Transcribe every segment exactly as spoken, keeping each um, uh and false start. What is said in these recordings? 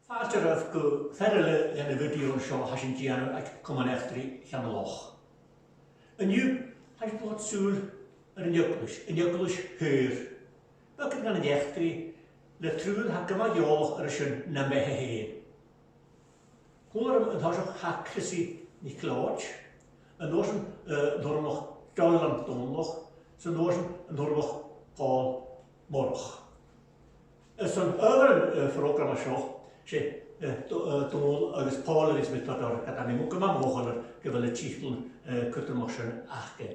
Fàilte oirbh gu fear eile dhen a' video an seo a tha sinn a' dèanamh aig Comann Eachdraidh Cheann a' Loch. An-diugh, tha sinn a' dol a dhol sùil air an eaglais, an eaglais shaor. Beagan dhen an eachdraidh, le truill tha gu math eòlach air sin nam beatha fhèin. Còmhla rium an toiseach tha Chrissy NicLeòid, an uair sin, eh, an t-Urramach Dòmhnall Dòmhnallach, 's an uair sin an t-Urramach Pòl Moireach. Is ann air an, eh, phrògram a tha seo, 's e, eh, Do-, eh, Dòmhnall agus Pòl a bhios mi a' toirt orra, ged a tha mi gu math mothachail gu bheil an tiotal, eh, cudromach sin aca.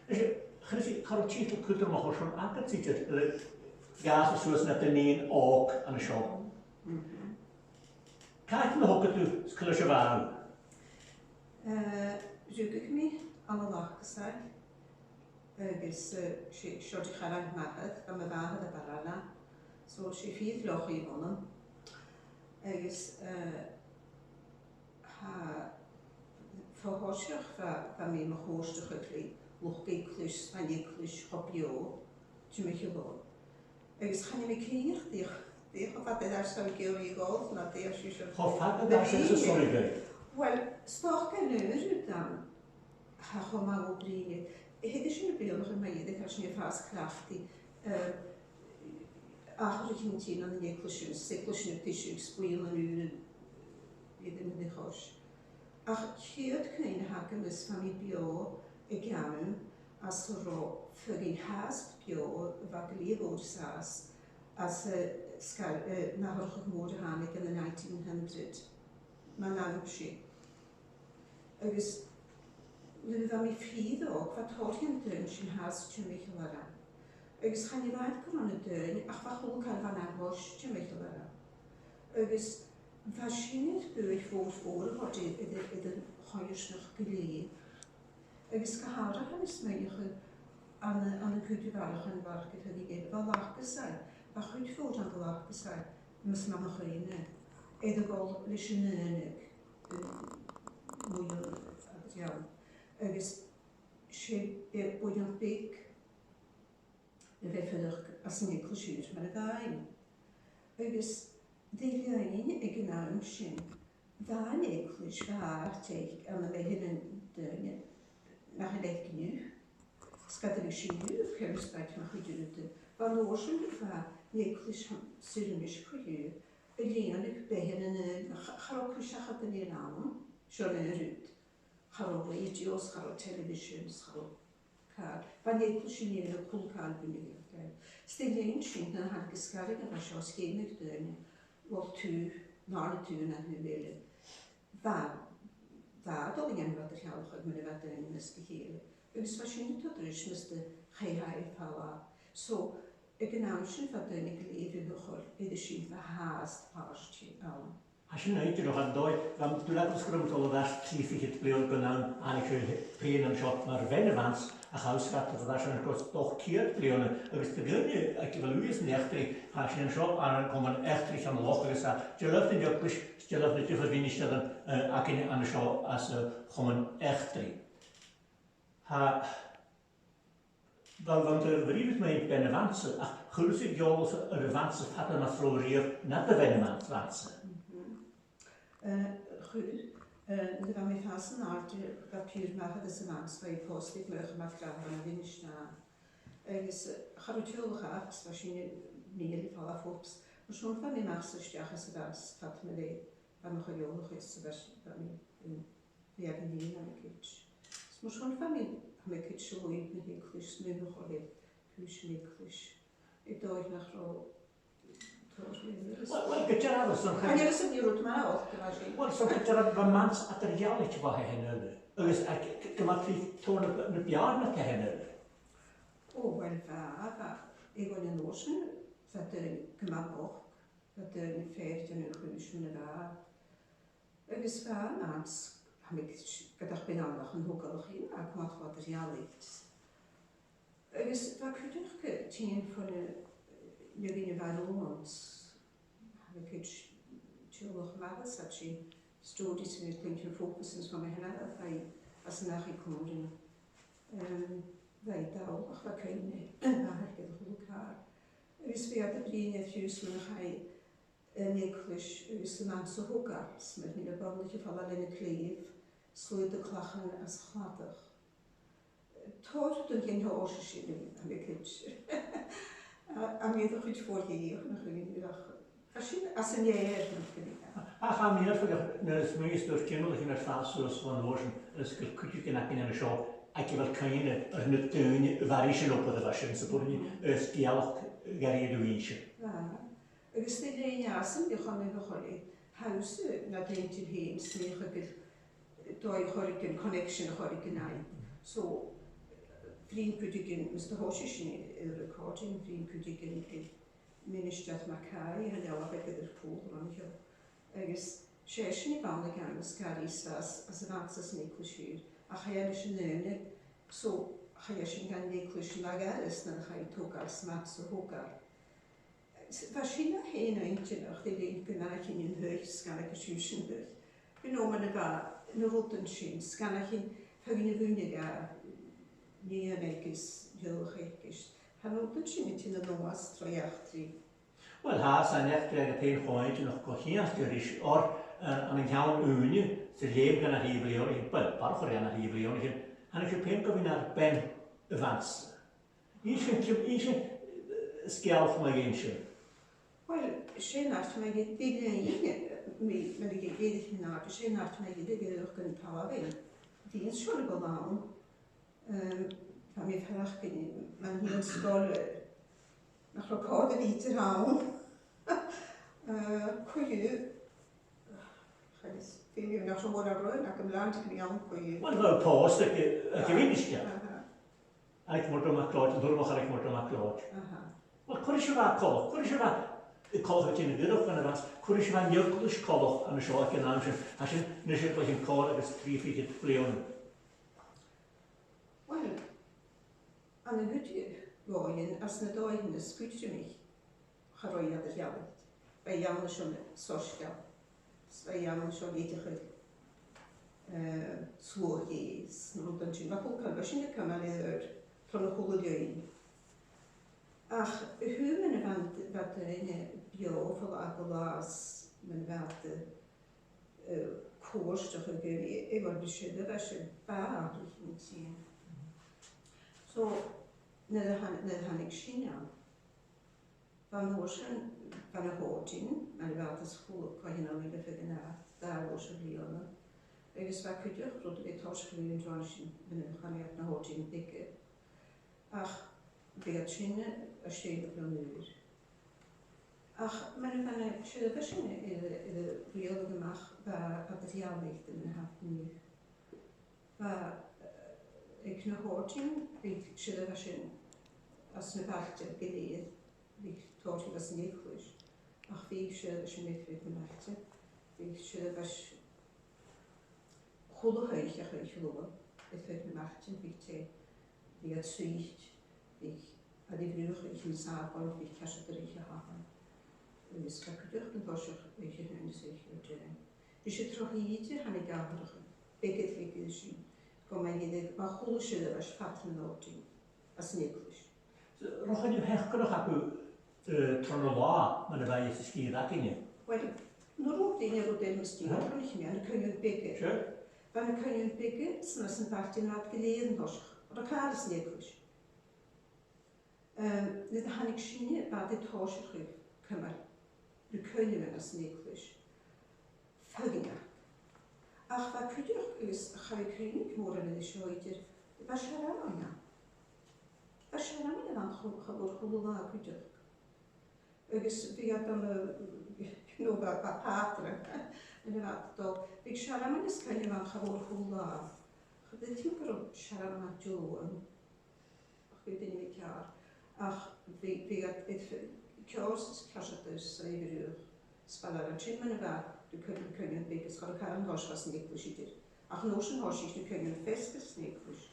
Is e, Chrissy, cha robh tiotal cudromach mar sin agad idir, le gabhail suas na daoine òga an seo. Mhm. Càit an do thogadh tu 's cò leis a bha thu? Eh, rugadh mi ann an Lacasaigh, agus, eh, 's e, seo a' chànan m' athar, bha mo mhàthair à Barana, so 's e fìor Loch i bhon ann. Agus, eh, tha, fo thoiseach bha, bha mi a' còrdadh ri luchd-eaglais, bha an eaglais cho beò, timcheall oirnn. Agus chan eil mi cinnteach dè, dè cho fada air ais 's a bha mi ag iarraidh a dhol, no dè a bha sibhse. Cho fada air ais 's a bha sibh ag iarraidh? Uill, 's dòcha gur e an aon rud a bh' ann, tha cho math a' bruidhinn. Thèid sinn a' bruidhinn mu dheidhinn, tha sinn a' fàs cleachdaidh, eh, atharrachadh a' tighinn ann an eaglaisean, 's eaglaisean a' tuigsinn 's buidheann ùr a' dol a dh'fhàs. Ach a' chiad chuimhne a th' agam is bha mi beò aig àm anns an robh feadhainn fhathast beò a bha gu lèir mòr sàs anns an sgair, eh, an atharrachadh mòr a thàinig ann an nineteen hundred. Mun àm sin. Agus nuair a bha mi fìor òg, bha tòrr dhen daoine sin fhathast timcheall orm. Agus chan e a-mhàin gun robh na daoine, ach bha a h-uile càil a bh' ann a' bhus timcheall orm. Agus bha sin air buaidh mhòr, mhòr a thoirt air, air, air a' choimhearsnachd gu lèir. Agus gu h-àraidh tha mi a' smaoineachadh ann an, ann an cuid de bharrachd, bharrachd a bha aig, bha Lacasaigh, bha cuid mhòr ann an Lacasaigh, mas math mo chuimhne, air a dhol leis an aonadh, eh, mu dheidhinn a' bheinn. Agus 's e bu-, buidheann beag a bha a' fuireach anns an eaglais ùr mar a bha i. Agus ri linn aig an àm sin, bha an eaglais, bha àite aig, ann am beatha nan daoine nach eil aig an-diugh. 'S ged a bhiodh sinn an-diugh, chan eil fhios agam, mar chuid de rudan. Bha an uair sin, bha an eaglais, saoilidh mise, co-dhiù, a' lìonadh beatha nan daoine, cha, cha robh cùisean ach a' dol air adhart, seo an aon rud. Cha robh radios, cha robh televisions, cha robh càil. Bha an eaglais a' lìonadh a h-uile càil a bh' ann. 'S tha mi a' smaoineachadh gun tàinig an sgaradh a bha seo, sgèith na daoine, bhon taobh, an dàrna taobh no an taobh eile. Bha, bha a' dol a dhèanamh eadar-dhealachadh mu na bha daoine measg a chèile. Agus bha sin a' toirt ris measg de chaidh a' falbh. So, aig an àm sin bha daoine gu lèir uabhasach, air sin bha fhathast pàirt ann. Tha sin iongantach an dòigh, bha mi, dùil agam gun robh mi a' dol air ais trì fichead bliadhna gun àm a thàinig sibh a bhruidhinn an seo mar bhean a' mhansa, ach tha sibh a' dol air ais ann an dòchas ceud bliadhna, agus do dhuine aig a bheil ùidh san eachdraidh, tha sinn an seo ann an Comann Eachdraidh Cheann a' Loch agus tha dealbh den eaglais, dealbh nan diofar mhinistrean, eh, againn an seo anns a' Chomann Eachdraidh. Tha, bha, bha mi a' bruidhinn mu bhean a' mhansa, ach chuala sibh eòlas air a' mhansa fada nas robh riamh nad bhean a' mhansa? Mhm. Eh, chuala, eh, nuair a bha mi a' fàs an àirde, bha piuthar m' athar anns a' mhansa, bha i pòsta aig Maochra Mac Gabhann, a' mhinistrean. Agus, eh, cha robh teaghlach aca, bha sinne, eh, mìle air falbh bho phobs. Mar sin bha mi a-mach 's a-steach às a' mhansa fad mo bheatha, bha mi cho eòlach is a bha, bha mi, eh, bha mi a' bruidhinn ri cuid. Is mar sin bha mi, tha mi a' cuid seo a' bruidhinn mu eaglais, 's mi a' smaoineachadh air cùisean eaglais. Air dòigh nach robh, tòrr, uill, uill, gu dearbh, 's ann, chan eil fhios agam an e rud mòr a bha sin. Uill, 's ann gu dearbh, bha mans eadar-dhealaichte bho thàinig e. Agus, a, gu, gu math trì tòrr na, na beàrnan a thàinig e. Ò, uill, bha, bha, aig an uair sin, bha daoine gu math bochd, bha daoine fìor dhen chùis mun a bha. Agus bha an àm, tha mi, ged a bha mi ann, ach an togalach fhèin, a' coimhead fada air ealaicht. Agus bha cuideachd a' tighinn bho na, na daoine a bha romhainn, tha mi a' cuid teaghlach m' athar, 's iad sin, stories from the Clinton folk, is bha mi fhìn a' faighinn às an dachaigh còmhla rinn. Em, bha i dall, ach bha cuimhne, bha i air a h-uile càil. Agus bha iad a' bruidhinn air fiù 's mun a chaidh an eaglais agus an anns a' thogail, 's mar a bha na boireannaich a' falbh leis na clèibh, 's luaidh de chlachan anns a' chladach. Tòrr den gin thòisich sin, tha mi a' creidsinn. A, a, mi a' creidsinn fòirneart nach eil mi ach, tha sin às an èadhar, nach eil. Ach tha mi air fad, nuair a smaoinich mi air timcheall a chì mi air fàs suas fon uair sin, is gu bheil cuideigin againn an seo, aig a bheil cuimhne air na daoine a bha ris an obair a bha sin sa bhaile, is gealach gairid a bh' innte. Agus nuair a rinn e às an, bha e a' còrdadh ri chèile, tha thusa na daoine fhèin, 's mi a' creidsinn, dòigh a chòrdadh, connection a chòrdadh riutha. So, bhruidhinn cuideigin, mus do thòisich sinn air a' recording, bhruidhinn cuideigin air Ministear Mackay, tha an leabhar aige air pùl an seo. Agus 's e sin a bh' ann a' gabhail sgaradh às, às an anns an eaglais fhèin, ach chaidh e leis an aonadh, so, chaidh e sin dhan eaglais na gàrras nuair a chaidh a thogail 's an anns a thogail. Bha sin na h-aon inntinneach, dè rinn gu math a' chinn an taigh, sganadh sibh sin taigh. Bha no mar a bha na rudan sin, sganadh sibh, feadhainn a bhuineadh gu nighean agus dealbhach agus tha na rudan sin a' tighinn a-nuas tro eachdraidh. Uill, tha, 's ann eachdraidh a tha fhèin cho inntinneach gu cinnteach ris, oir, eh, ann an ceann ùine, 's e leum gun a thaobh bliadhna, uill, barrachd air a thaobh bliadhna, thàinig sibh fhèin gu bhith nar bean a' bhansa. Innis, innis, eh, sgeulachd mu dheidhinn sin. Uill, 's e an àite mu dheireadh, bha mi, mi, mi ag èisteachd ri na, 's e an àite mu dheireadh a bha mi a' dol a dh'fhalbh. Bha an seo gu làn. Ehm, tha mi a' faireachdainn, mar a nì an sgoil, eh, nach robh còir a bhith ann. Eh, co-dhiù, chan eil fhios agam nach robh mòran rud, ach gum lean mi ann co-dhiù. Uill, bha pòst aig, aig a' mhinistear. Aha. Aig Murdo MacLeòid, an t-Urramach Aig Murdo MacLeòid. Aha. Uill, cò ris a bha e coltach, cò ris a bha e coltach a' tighinn a dh'fhuireach ann an, cò ris a bha an eaglais coltach an seo aig an àm sin, tha sin, a-nis air bhliadhna còrr agus trì fichead bliadhna. Uill, ann an cuid dhòighean, anns na dòighean as cudromaiche, cha robh iad air eòlaiche. Bha iad ann an seo le soisgeul, 's bha iad ann an seo le dèideachadh, eh, sluagh Dhè, 's na rudan sin. Mar a chuala sinn, bha sin a' cumail air adhart tron a h-uile linn. Ach a thuath mun a bha, bha daoine beò fo latha gu latha, 's mun a bha iad, eh, cuairteachadh gu, eh, eh, bha siud, bha siud, bha atharrachadh an sin. So, nuair a thàin-, nuair a thàinig sinn ann, bha an uair sin, bha na h-òrdainean, mar a bha iad às a h-uile coitheanal eile feadh an àite, dà uair sa bhliadhna. Agus bha cuideachd rud a bha a' tòiseachadh an uair sin, mun a chanadh iad na h-òrdainean beaga. Ach bha iad sin a' seinn gu lèir. Ach mar a bha na seirbheisean air, air a riaghladh a-mach, bha iad air eòlaiche mun a tha iad an-diugh. Bha, eh, aig na h-òrdainean, bha seirbheisean anns na bailtean gu lèir, bha tòrr dhiubh anns an eaglais, ach bha seirbheisean air feadh na bailtean, bha seirbheis a h-uile h-oidhche, a h-uile h-oidhche Luain, air feadh na bailtean, bha tè, bha iad suidhichte, bha iad a' bruidhinn, bha iad an sàbhaladh, bha ceasnachadh air a' chabhail. Agus bha cuideachd an toiseach oidhche a h-aon is oidhche a trì. Ris an droch thìde thàinig atharrachadh, beag air bheag air sin, gu math dìreach, bha a h-uile seirbheis fad na h-òrdain anns an eaglais. An robh coinneamh sheachdaineach agaibh, eh, tron an latha, mar a bha e sa sgìre againne? Uill, nuair a thàinig an rud air mo sgìre, aha, thàinig mi ann an coinneamh beag. Sure. Bha na coinneamhan beaga, 's ann anns na bailtean a bha iad gu lèir an toiseach, cha robh càil anns an eaglais. Ehm, nuair a thàinig sinne, bha iad a' tòiseachadh cumail na coinneamhan anns an eaglais. Feadhainn. Ach bha cuideachd, agus cha bhi cuimhne agam mòran air seo idir, bha searmon ann. Bha searmon ann cha, cha mhòr a h-uile latha cuideachd. Agus bha iad ann, eh, you know, bha, bha pàtran, nuair a bha iad a' dol. Bha searmon is coinneamhan ann cha mhòr a h-uile latha. Cha do thuig mi gun robh searmon ann an-diugh. Ach bha daoine ceàrr. Ach bha, bha iad, iad f-, ceòs is ceasnachadh is a' bruidhinn. 'S bha iad an sin mun a bha na coin-, coinneamhan beaga, 's cha robh càil an toiseach anns an eaglais idir. Ach an uair sin thòisich na coinneamhan feasgar san eaglais.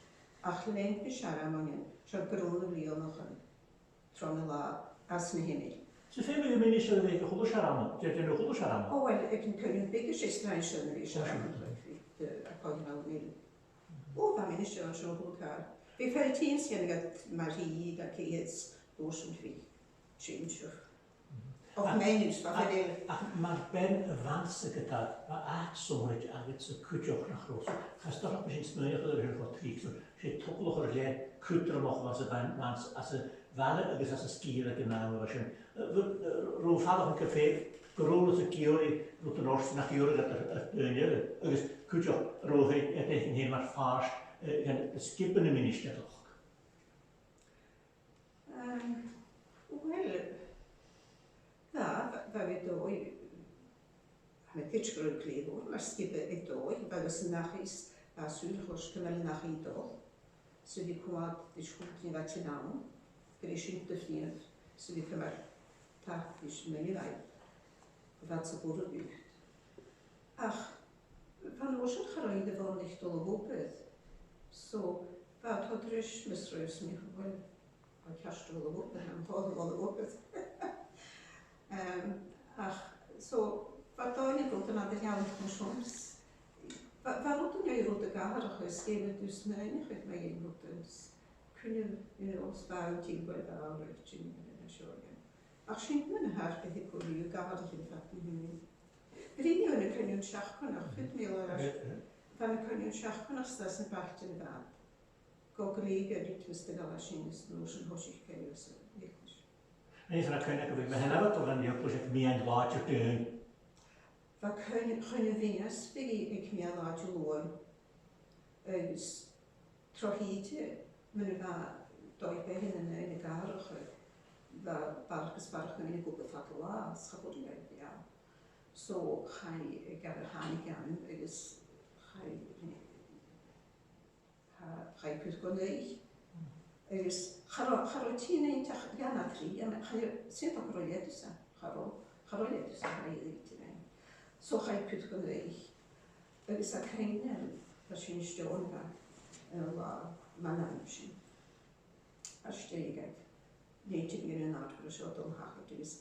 Ach lean na searmonan, seo grunn a bhliadhnaichean tron an latha anns na h-Eileanan. So feumaidh am ministear a bhith aig a h-uile searmon, dè, dè a h-uile searmon? O, uill, aig na coinneamhan beaga, 's e sròn sin a bha searmon, eh, a' coinneamh ann an Eilean. O, bha ministear an seo a h-uile càil. Bha fear a' tighinn 's dhèanadh iad mar thì, dà cheud, uair sin bha sin seo. Ach, ach, ach mar bean a' mhansa ge-tà, bha àite sònraichte agadsa cuideachd, nach robh? So, tha e 's dòcha gum bi sinn a' smaoineachadh air a sin cho tric, so, 's e togalach air leth cudromach a bh' anns a' mhan-, mhansa, anns a' bhaile agus anns an sgìre aig an àm a bha sin. Eh, bha, eh, robh fadachd gu fè-, gu robh iad ag iarraidh rudan ortsa nach iarradh iad air, air daoine eile, agus cuideachd robh e, e, e fhèin mar phàirt, eh, dhen sgioba na ministearachd. Ehm, uill, bha, bha, bha mi an dòigh, tha mi a' tuigsinn gu robh glè mhòr mar sgioba an dòigh, bha e gus an dachaigh, bha e sùil a' chloisteadh ciamar a bha an dachaigh a' dol. 'S a bhith coimhead ris chùl cinn a bha tighinn ann, gur e sin do phrìomh, 's a bhith ciamar a tha, ris na nì a bha, a bha sa bhùrn bhìocht. Ach bhon uair sin cha robh iad a' faighinn a dhol a dh'obair. So, bha e toirt ris, mus robh sinn a' dol, bha e ceart a dhol a dh'obair, an toirt a dhol a dh'obair. Em, ach, so, bha daoine a' dol gu na dà ghealladh chun seòmar. Bha, bha rud an dèidh rud ag atharrachadh, is dh'fheumadh tu smaoineachadh mu dheidhinn rud is cuimhneachadh, you know, 's bha an dìomhair a bha a' ruith timcheall an seo againn. Ach sin na tha air bith a' cur riamh ag atharrachadh fad na h-ùine. Bhruidhinn mi an-còmhnaidh seachdain, ach chuir mi air ais, bha mi an-còmhnaidh seachdain 's a' dol às na bailtean a bh' ann. Gu glè ghoirid mus do dh'fhalbh sinn, is an uair sin thòisich ceann às an eaglais. Agus an cuimhne gu bheil mi fhìn a' dol dhan eaglais aig meadhan-latha Dihaoine. Bha cuimhne, cuimhne mhòr aig meadhan-latha Diluain. Agus tro thìde, nuair a bha dòigh-beatha nan daoine ag atharrachadh, bha barrachd is barrachd dhaoine ag obair fad an latha, 's cha b' urrainn dhaibh a bhith ann. So, chaidh, eh, gabh-, thàinig e ann, agus chaidh, eh, cha-, chaidh cur gun oidhche. Agus cha robh, cha robh tighinn ann ach dhà no trì, a, chaidh, 's dòcha gun robh leithid sin, cha robh, cha robh leithid sin, chaidh iad a thighinn ann. So, chaidh cur gun oidhche. Agus tha cuimhne agam, bha sinn a-staigh an latha, an latha mun àm sin. A-staigh aig naoi deug an àirde, bha seo a' dol a thachairt agus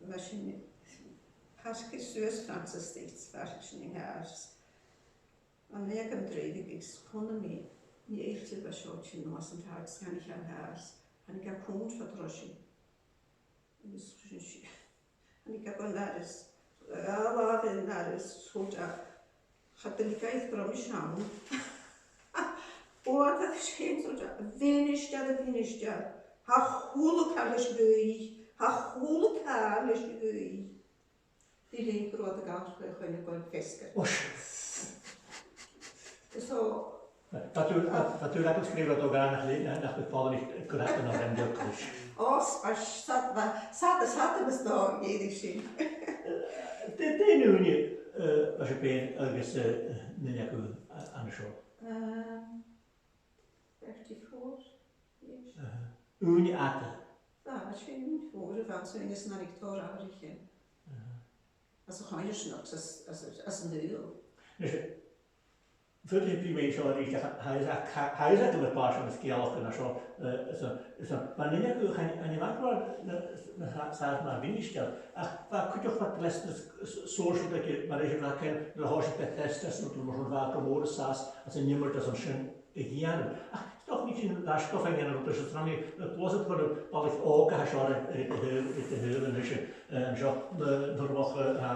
bha sinn a' faicinn suas Francis State, bha sinn an sàs. An leig an dreuchd agus chunna mi, nì eiltire bha seo a' tighinn a-nuas an taigh, agus thàinig e an sàs, thàinig e a' cunnt fa tro sin. Agus sin, thàinig e gun doras, a' làmh an doras, thuirt e, cha do leig e gu robh mise ann. Ò, tha sin, thuirt e, a mhinistear, a mhinistear, tha a h-uile càil leis a dhèanamh, tha a h-uile càil leis a dhèanamh. Bha e ag ràdh gu robh e a' gabhail feasgar. Ò, so, Bha, bha dùil, bha, bha dùil agam sgrìobhadh do ghràdh nach leig, nach, nach bi Pòlainnis gu h-àraid an-diugh. Ò, s-, ò, s-, 's fhada, 's fhada, 's fhada mus do dh'èirich sinn. Dè, dè an ùine, eh, a bha sibh fhèin agus, eh, na leig sibh a-, an seo? Ehm, thirty-four years. Aha. Ùine fhada. Bha, bha sin ùine mhòr a bh' ann, so, agus an tàinig tòrr atharrachaidh. Aha. Às a' choimhearsnachd, às, às, às an t-saoghal. Nise, faodaidh sibh bruidhinn mu dheidhinn seo a-rithist, ach tha, tha, tha, tha fhios agam gur e pàirt dhen sgeulachd a tha seo, eh, so, so, bha an duine aca, chan, chan eil mi ag ràdh na, na, na, na, mar mhinistear, ach bha cuideachd, bha dleastanas s-, sòisealta aige, mar eisimpleir, nuair a thòisich Bethesda, 's na rudan mar sin, bha e gu mòr an sàs anns an iomairt anns an sin a dhèanamh. Ach 's dòcha gum bi sinn air ais gu feadhainn dha na rudan seo, 's tha mi a' gluasad gu na balaich òga a tha seo air, air, air, air, air, air, a-nis, eh, an seo, na, na rudan, eh, tha,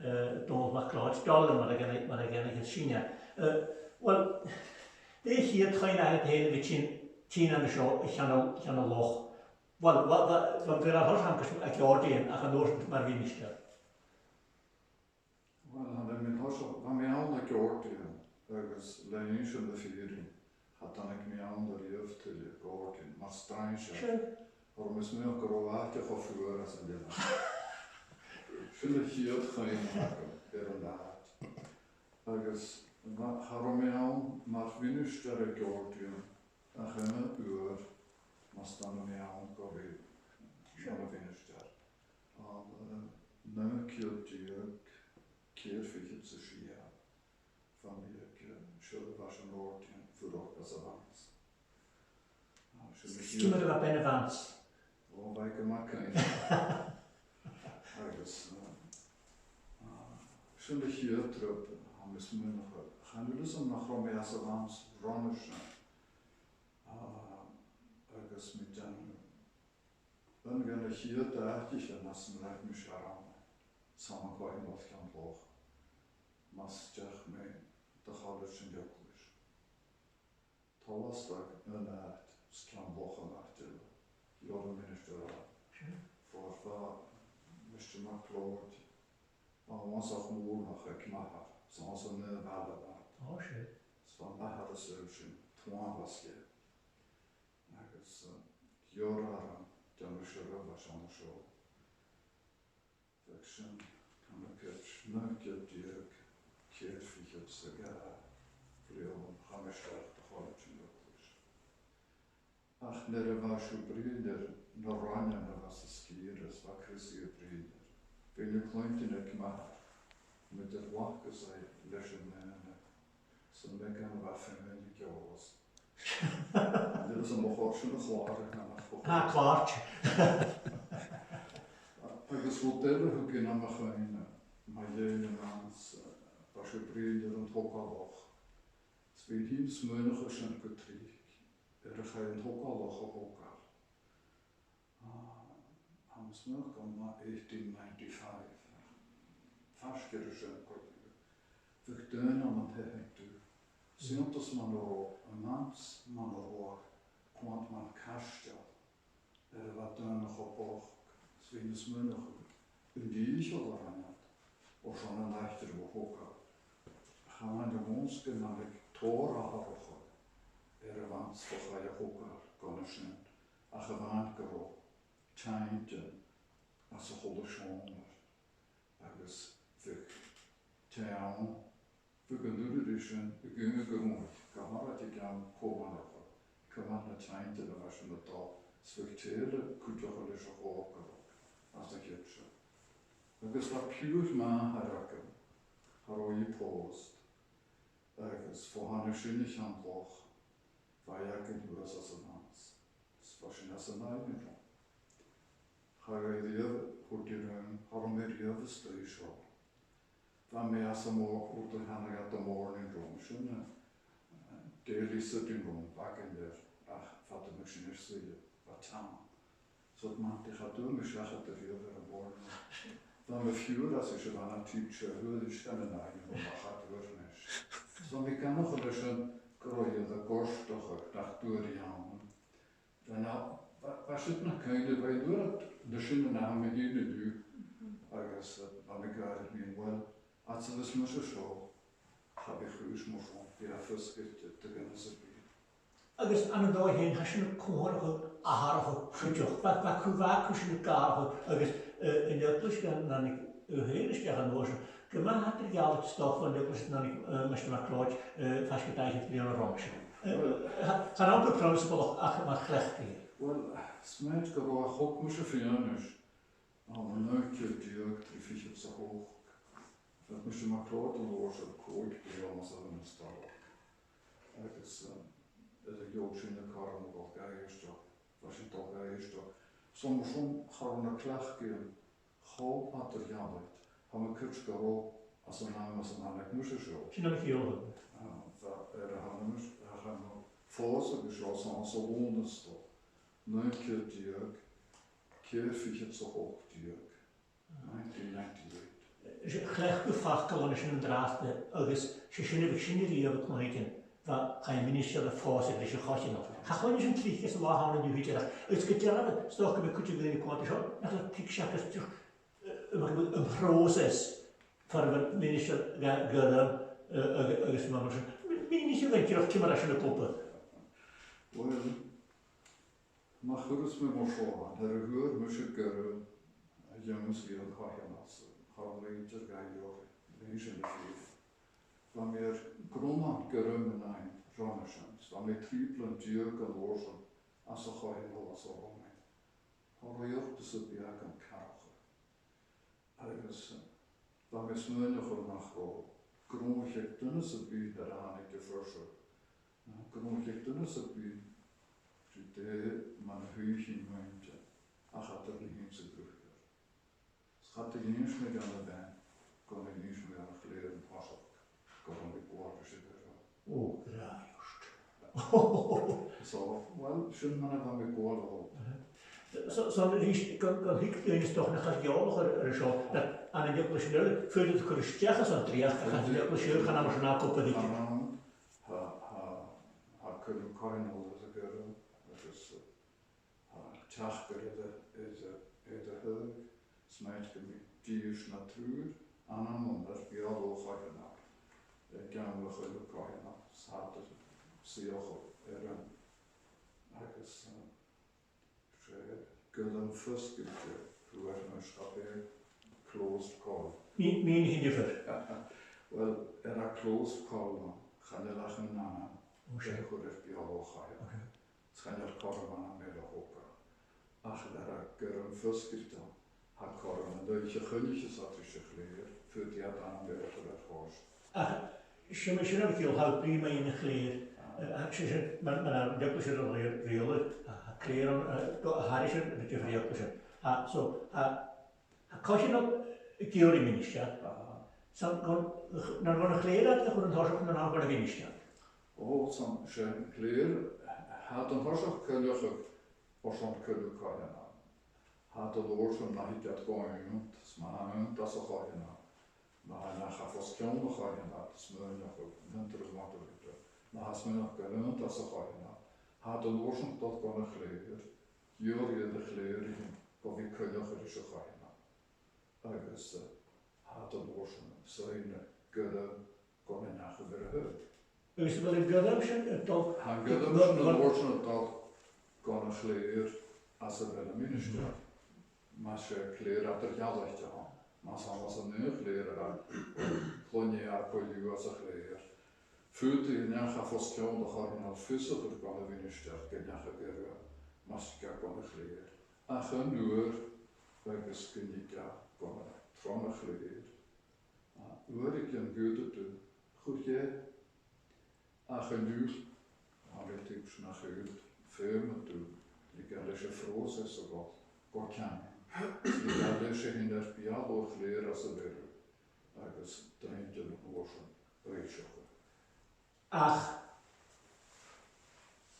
eh, Dòmhnall MacLeòid Dolan, mar a dh'aithn-, mar a dh'aithnicheas sinne. Eh, uill, dè a' chiad chuimhne agad fhèin a bhith tighinn, tighinn an seo a Cheann a', Cheann a' Loch? Uill, bha, bha, bha mi air a thoirt thugam gus a' Ghàirdean, ach an uair sin mar mhinistear. Uill, tha mi an toiseach, bha mi ann an Gàirdean agus le innse na fìrinn, cha tàinig mi ann a-riamh tuilleadh, Gàirdean, mar strainsear. Sure. Oir tha mi a' smaoineachadh gun robh àite cho fuar às an leabhar. Sin a' chiad chuimhne agam air an àite. Agus ma-, cha robh mi ann mar mhinistear an Gàirdean ach aon uair mus tàinig mi ann gu bhith mar mhinistear. Ann, eh, naoi ceud deug, ceithir fichead 's a sia, bha mi aig, eh, siud a bha sin, Gàirdean, fuireach anns a' mhansa. Ah, sin a' chiad... Ciamar a bha bean a' mhansa? Ò, bha i gu math caoin. Agus, eh, ah, sin a' chiad trip, tha mi a' smaoineachadh, chan eil fhios agam nach robh mi anns a' mhansa roimhe sin. Ah, agus mi a' dèanamh Aon de na chiad àiteachan anns an robh mise air àm, 's ann an coitheanal Cheann Locha, mus deach mi do Cholaiste an Eaglais. Tha fhios agad, an àite, 's Ceann Locha an àite eile, Iorra Ministear a. Sure. Far a bheil Mister MacLeòid, bha e uabhasach mòr nach aig m' athair, 's ann às an aon bhaile a bha iad. Oh, sure. 'S bha m' athair a' saoilsinn, tuath a bha sgeul. Agus, eh, Iorra orm, dè an uair sin a bha sin an seo. Bha sin, chan eil cuimhne, naoi ceud deug, ceithir fichead 's a dhà, bhliadhna, chaidh mi a-steach do Cholaiste an Eaglais. Ach nuair a bha sibh a' bruidhinn air na roghainnean a bha sa sgìre, is bha Chrissy a' bruidhinn air, bha na cluinntinn aig m' athair mu dheidhinn a' ghlacadh leis an aon, 's an mbeagan a bha fhèin ag eòlas. Agus am bu chòir sin a chlàradh, nach bu chòir? Tha, clàr. Agus rud eile a thug e nam chuimhne, mu dheidhinn an anns, eh, bha sibh a' bruidhinn air an togalach. 'S bha mi fhìn a' smaoineachadh sin gu tric, air a chaidh an togalach a thogail. Ah, tha mi a' smaoineachadh gun robh eighteen ninety-five. Faisg air sin cuideachd. Bhiodh daoine ann an taighean dubh. 'S iontas mar a robh, an anns mar a robh, coimhead mar caisteal, air a bha daoine cho bochd, 's bha mi a' smaoineachadh, an dìcheall a rinn iad, airson an àite a thogail. Chan eil fhios agam an tàinig tòrr atharrachadh air a' mhansa a chaidh a thogail gun a sin, ach a bha gu robh teine anns a h-uile seòmar, agus bhiodh teine, bhiodh an duine ri sin a' gabhail gu h-àraid, gu h-àraid aig àm còmhla, ciamar a tha na teintean a bha sin a' dol, 's bhiodh tè eile cuideachd leis a' chòcaire anns a' chidsin. Agus bha piuthar mo mhàthar agam, cha robh i pòst, agus bho thàinig sinn a Cheann Locha, bha i againn shuas anns an anns. 'S bha sinn anns an Aibhne an Rùm. Cha robh i riamh, thuirt i rium, cha robh mi riamh a-staigh seo. Bha mi anns a' mhò-, rud a chanadh iad the morning room, sin, eh, eh, daily sitting room, bh' againn air, ach fada mu sin air suidhe, bha teann. So, man ti, cha d' fhuair mi seachad a-riamh air a' mhòr-room. Bha mi fiùrach às a sin, bha na teacher, fhuair i sgan an aighean, bha mi, cha d' fhuair mise. So, bha mi a' gabhail leis an, gun robh iad a' goirteachadh, nach d' fhuair i ann. Bha na, bha, bha siud na cuimhne, bha i nuair a, na sin na tha mi fhìn an-diugh, agus, eh, bha mi ag ràdh rium fhìn, uill, fhad 's a bhios mise seo, cha bhi chùis mar sin, bidh e fosgailte do dhuine sam bith. Agus ann an dòigh fhèin, tha sin a' comharrachadh atharrachadh cuideachd. Bha, bha cù, bha cùisean ag atharrachadh agus, eh, an eaglais, gun tàinig thu fhèin a-steach an uair sin, gu math eadar-dhealaichte 's dòcha bhon eaglais a thàinig, eh, Mister MacLeòid, eh, faisg air dà fhichead bliadhna ron a sin. Eh, cha, chan ann gu prionnsabalach ach mar chleachdadh. Uill, smaoinich gun robh, thog mise fianais ann an naoi ceud deug trì fichead 's a h-ochd. Bha Mister MacLeòid an uair sin còig bliadhna 's a bha e na stàlach. Agus, um, air a gheibh sinn an cothrom a dhol ga èisteachd, bha sinn a' dol ga èisteachd. So mar sin, cha robh na cleachdaidhean cho eadar-dhealaichte, tha mi cinnteach gun robh, anns an àm anns an tàinig mise seo. Sin am chiall. Ah, bha, air a thàinig mise, a thàinig mi fòs agus seo, 's ann anns a' Lùnastal, naoi ceud deug, ceithir fichead 's a h-ochd deug, nineteen ninety-eight. Is e, chleachd thu facal an sin an-dràsta, agus 's e sin a bhiodh sinne a-riamh a' cluinntinn, bha, chaidh am ministear a phòsadh leis a' choitheanal. Cha chluinneas sinn tric anns an latha an-diugh idir, ach, agus gu dearbh, 's dòcha gum bi cuid de dhaoine a' coimhead air seo, nach eil tric seachad, eh, am, am pròiseas far a bheil ministear ga, ga, eh, ag-, agus mar sin. Mì-, mìnich dhuinn dìreach ciamar a tha sin ag obair. Uill, ma chuireas mi mar seo, nuair a fhuair mise goireas a dh'ionnsaigh an coitheanal, cha robh mi idir ga iarraidh, lean sin a' fighe. Bha mi air grunnan goirean an aon ron a sin, 's bha mi trì bliadhna deug an uair sin anns a' choitheanal anns an robh mi. Cha robh iarrtas sam bith agam carachadh. Agus, eh, bha mi a' smaoineachadh nach robh, gun robh e aig duine sam bith nuair a thàinig am pressure, eh, gun robh e aig duine sam bith, ri dè mar a shuidhich i innte, ach eadar na h-innse dhruthaichean. 'S cha do dh'innis mi dhan a' bhean, gun do dh'innis mi dhan a' chlèir an toiseach, gun robh mi a' gabhail ris a' bhean. Ò, gràdh ort. So, uill, sin mar a bha mi a' gabhail. Uh-huh. So, so, a-rithist, gun, gun tig daoine 's dòcha nach eil eòlach air, air seo, na, ann an eaglaisean eile, faodaidh tu cur a-steach airson dreuchd, ach ann an eaglais ùr chan ann mar sin a' cupla idir. Tha, tha, tha cuileag coitheanail air a' ghairm, agus, uh, tha teachdaire air a, air a, air a thaghadh, 's mathaid gum bi dithis no triùir ann am munar beò ro choitheanach, aig àm a' chuileag coitheanail, 's tha iad a' suidheachadh air an, agus, uh, 'S e gairm fosgailte, thuirt mise, cha b' e closed call. Mì-, mìnich an diofar. Well, air a' closed call, chan eil ach an t-ainm. Ò, seadh. A chur air beulaibh. Ok. 'S chan eil cothrom ann am mearachd. Ach air a' ghairm fosgailte, tha cothrom an oidhche choinnicheas iad ris a' chlèir, faodaidh iad ainm eile a chur air chois. Ach, 's e, 's e sin a bha ciall, tha thu a' bruidhinn mu dheidhinn a' chlèir. Eh, ach 's e sin, mar, mar a bha an eaglais air a riaghladh, tha, tha clèir ann, eh, do, a thairis air na diofar eaglaisean. Tha, so, tha, tha coitheanal ag iarraidh ministear. Aha. 'S ann gun, nar gun a' chlèir iad a chuir an toiseach no nar gun a' mhinistear? Ò, 's ann, 's e an clèir, tha iad an toiseach a' coinneachadh airson cuileag coitheanail. Tha iad an uair sin, ma thig iad gu aonta, 's ma tha aonta anns a' choitheanal, ma tha neach a' fosgladh a' choitheanail, smaoineachadh, an aon turas mar a bhitheadh, ma tha smaoineachadh gun aonta anns a' choitheanal, tha iad an uair sin a' dol gun a' chlèir, d'iarraidh air a' chlèir fhèin gum bi coinneachadh ris a' choitheanal. Agus, eh, tha iad an uair sin, 's e na gairm gun an neach a bheir a thaghadh. Agus a bheil an gairm sin a' dol... Tha an gairm sin an uair sin a' dol gun a' chlèir às a bheil am ministear. Mas e clèir eadar-dhealaichte a th' ann. Mas ann às an aon chlèir a tha, cluinnidh e co-dhiù às a' chlèir. Faodaidh an neach a' fosgladh a' choitheanail fios a chur gun a' mhinistear gun deach a gairm, mas e gun a' chlèir. Ach an uair agus gun tig e gun a, tron a' chlèir, a, uair a gheibh an gaoth a dh'fhuireach, chuir e ach an uair, a bheil tuigse nach eil, feumaidh tu leigeil leis a' phròiseas a dhol gu ceann. Leigeil leis a thighinn air beulaibh a' chlèir às a bheil thu, agus daoine an uair sin a dh'fhoillseachadh. Ach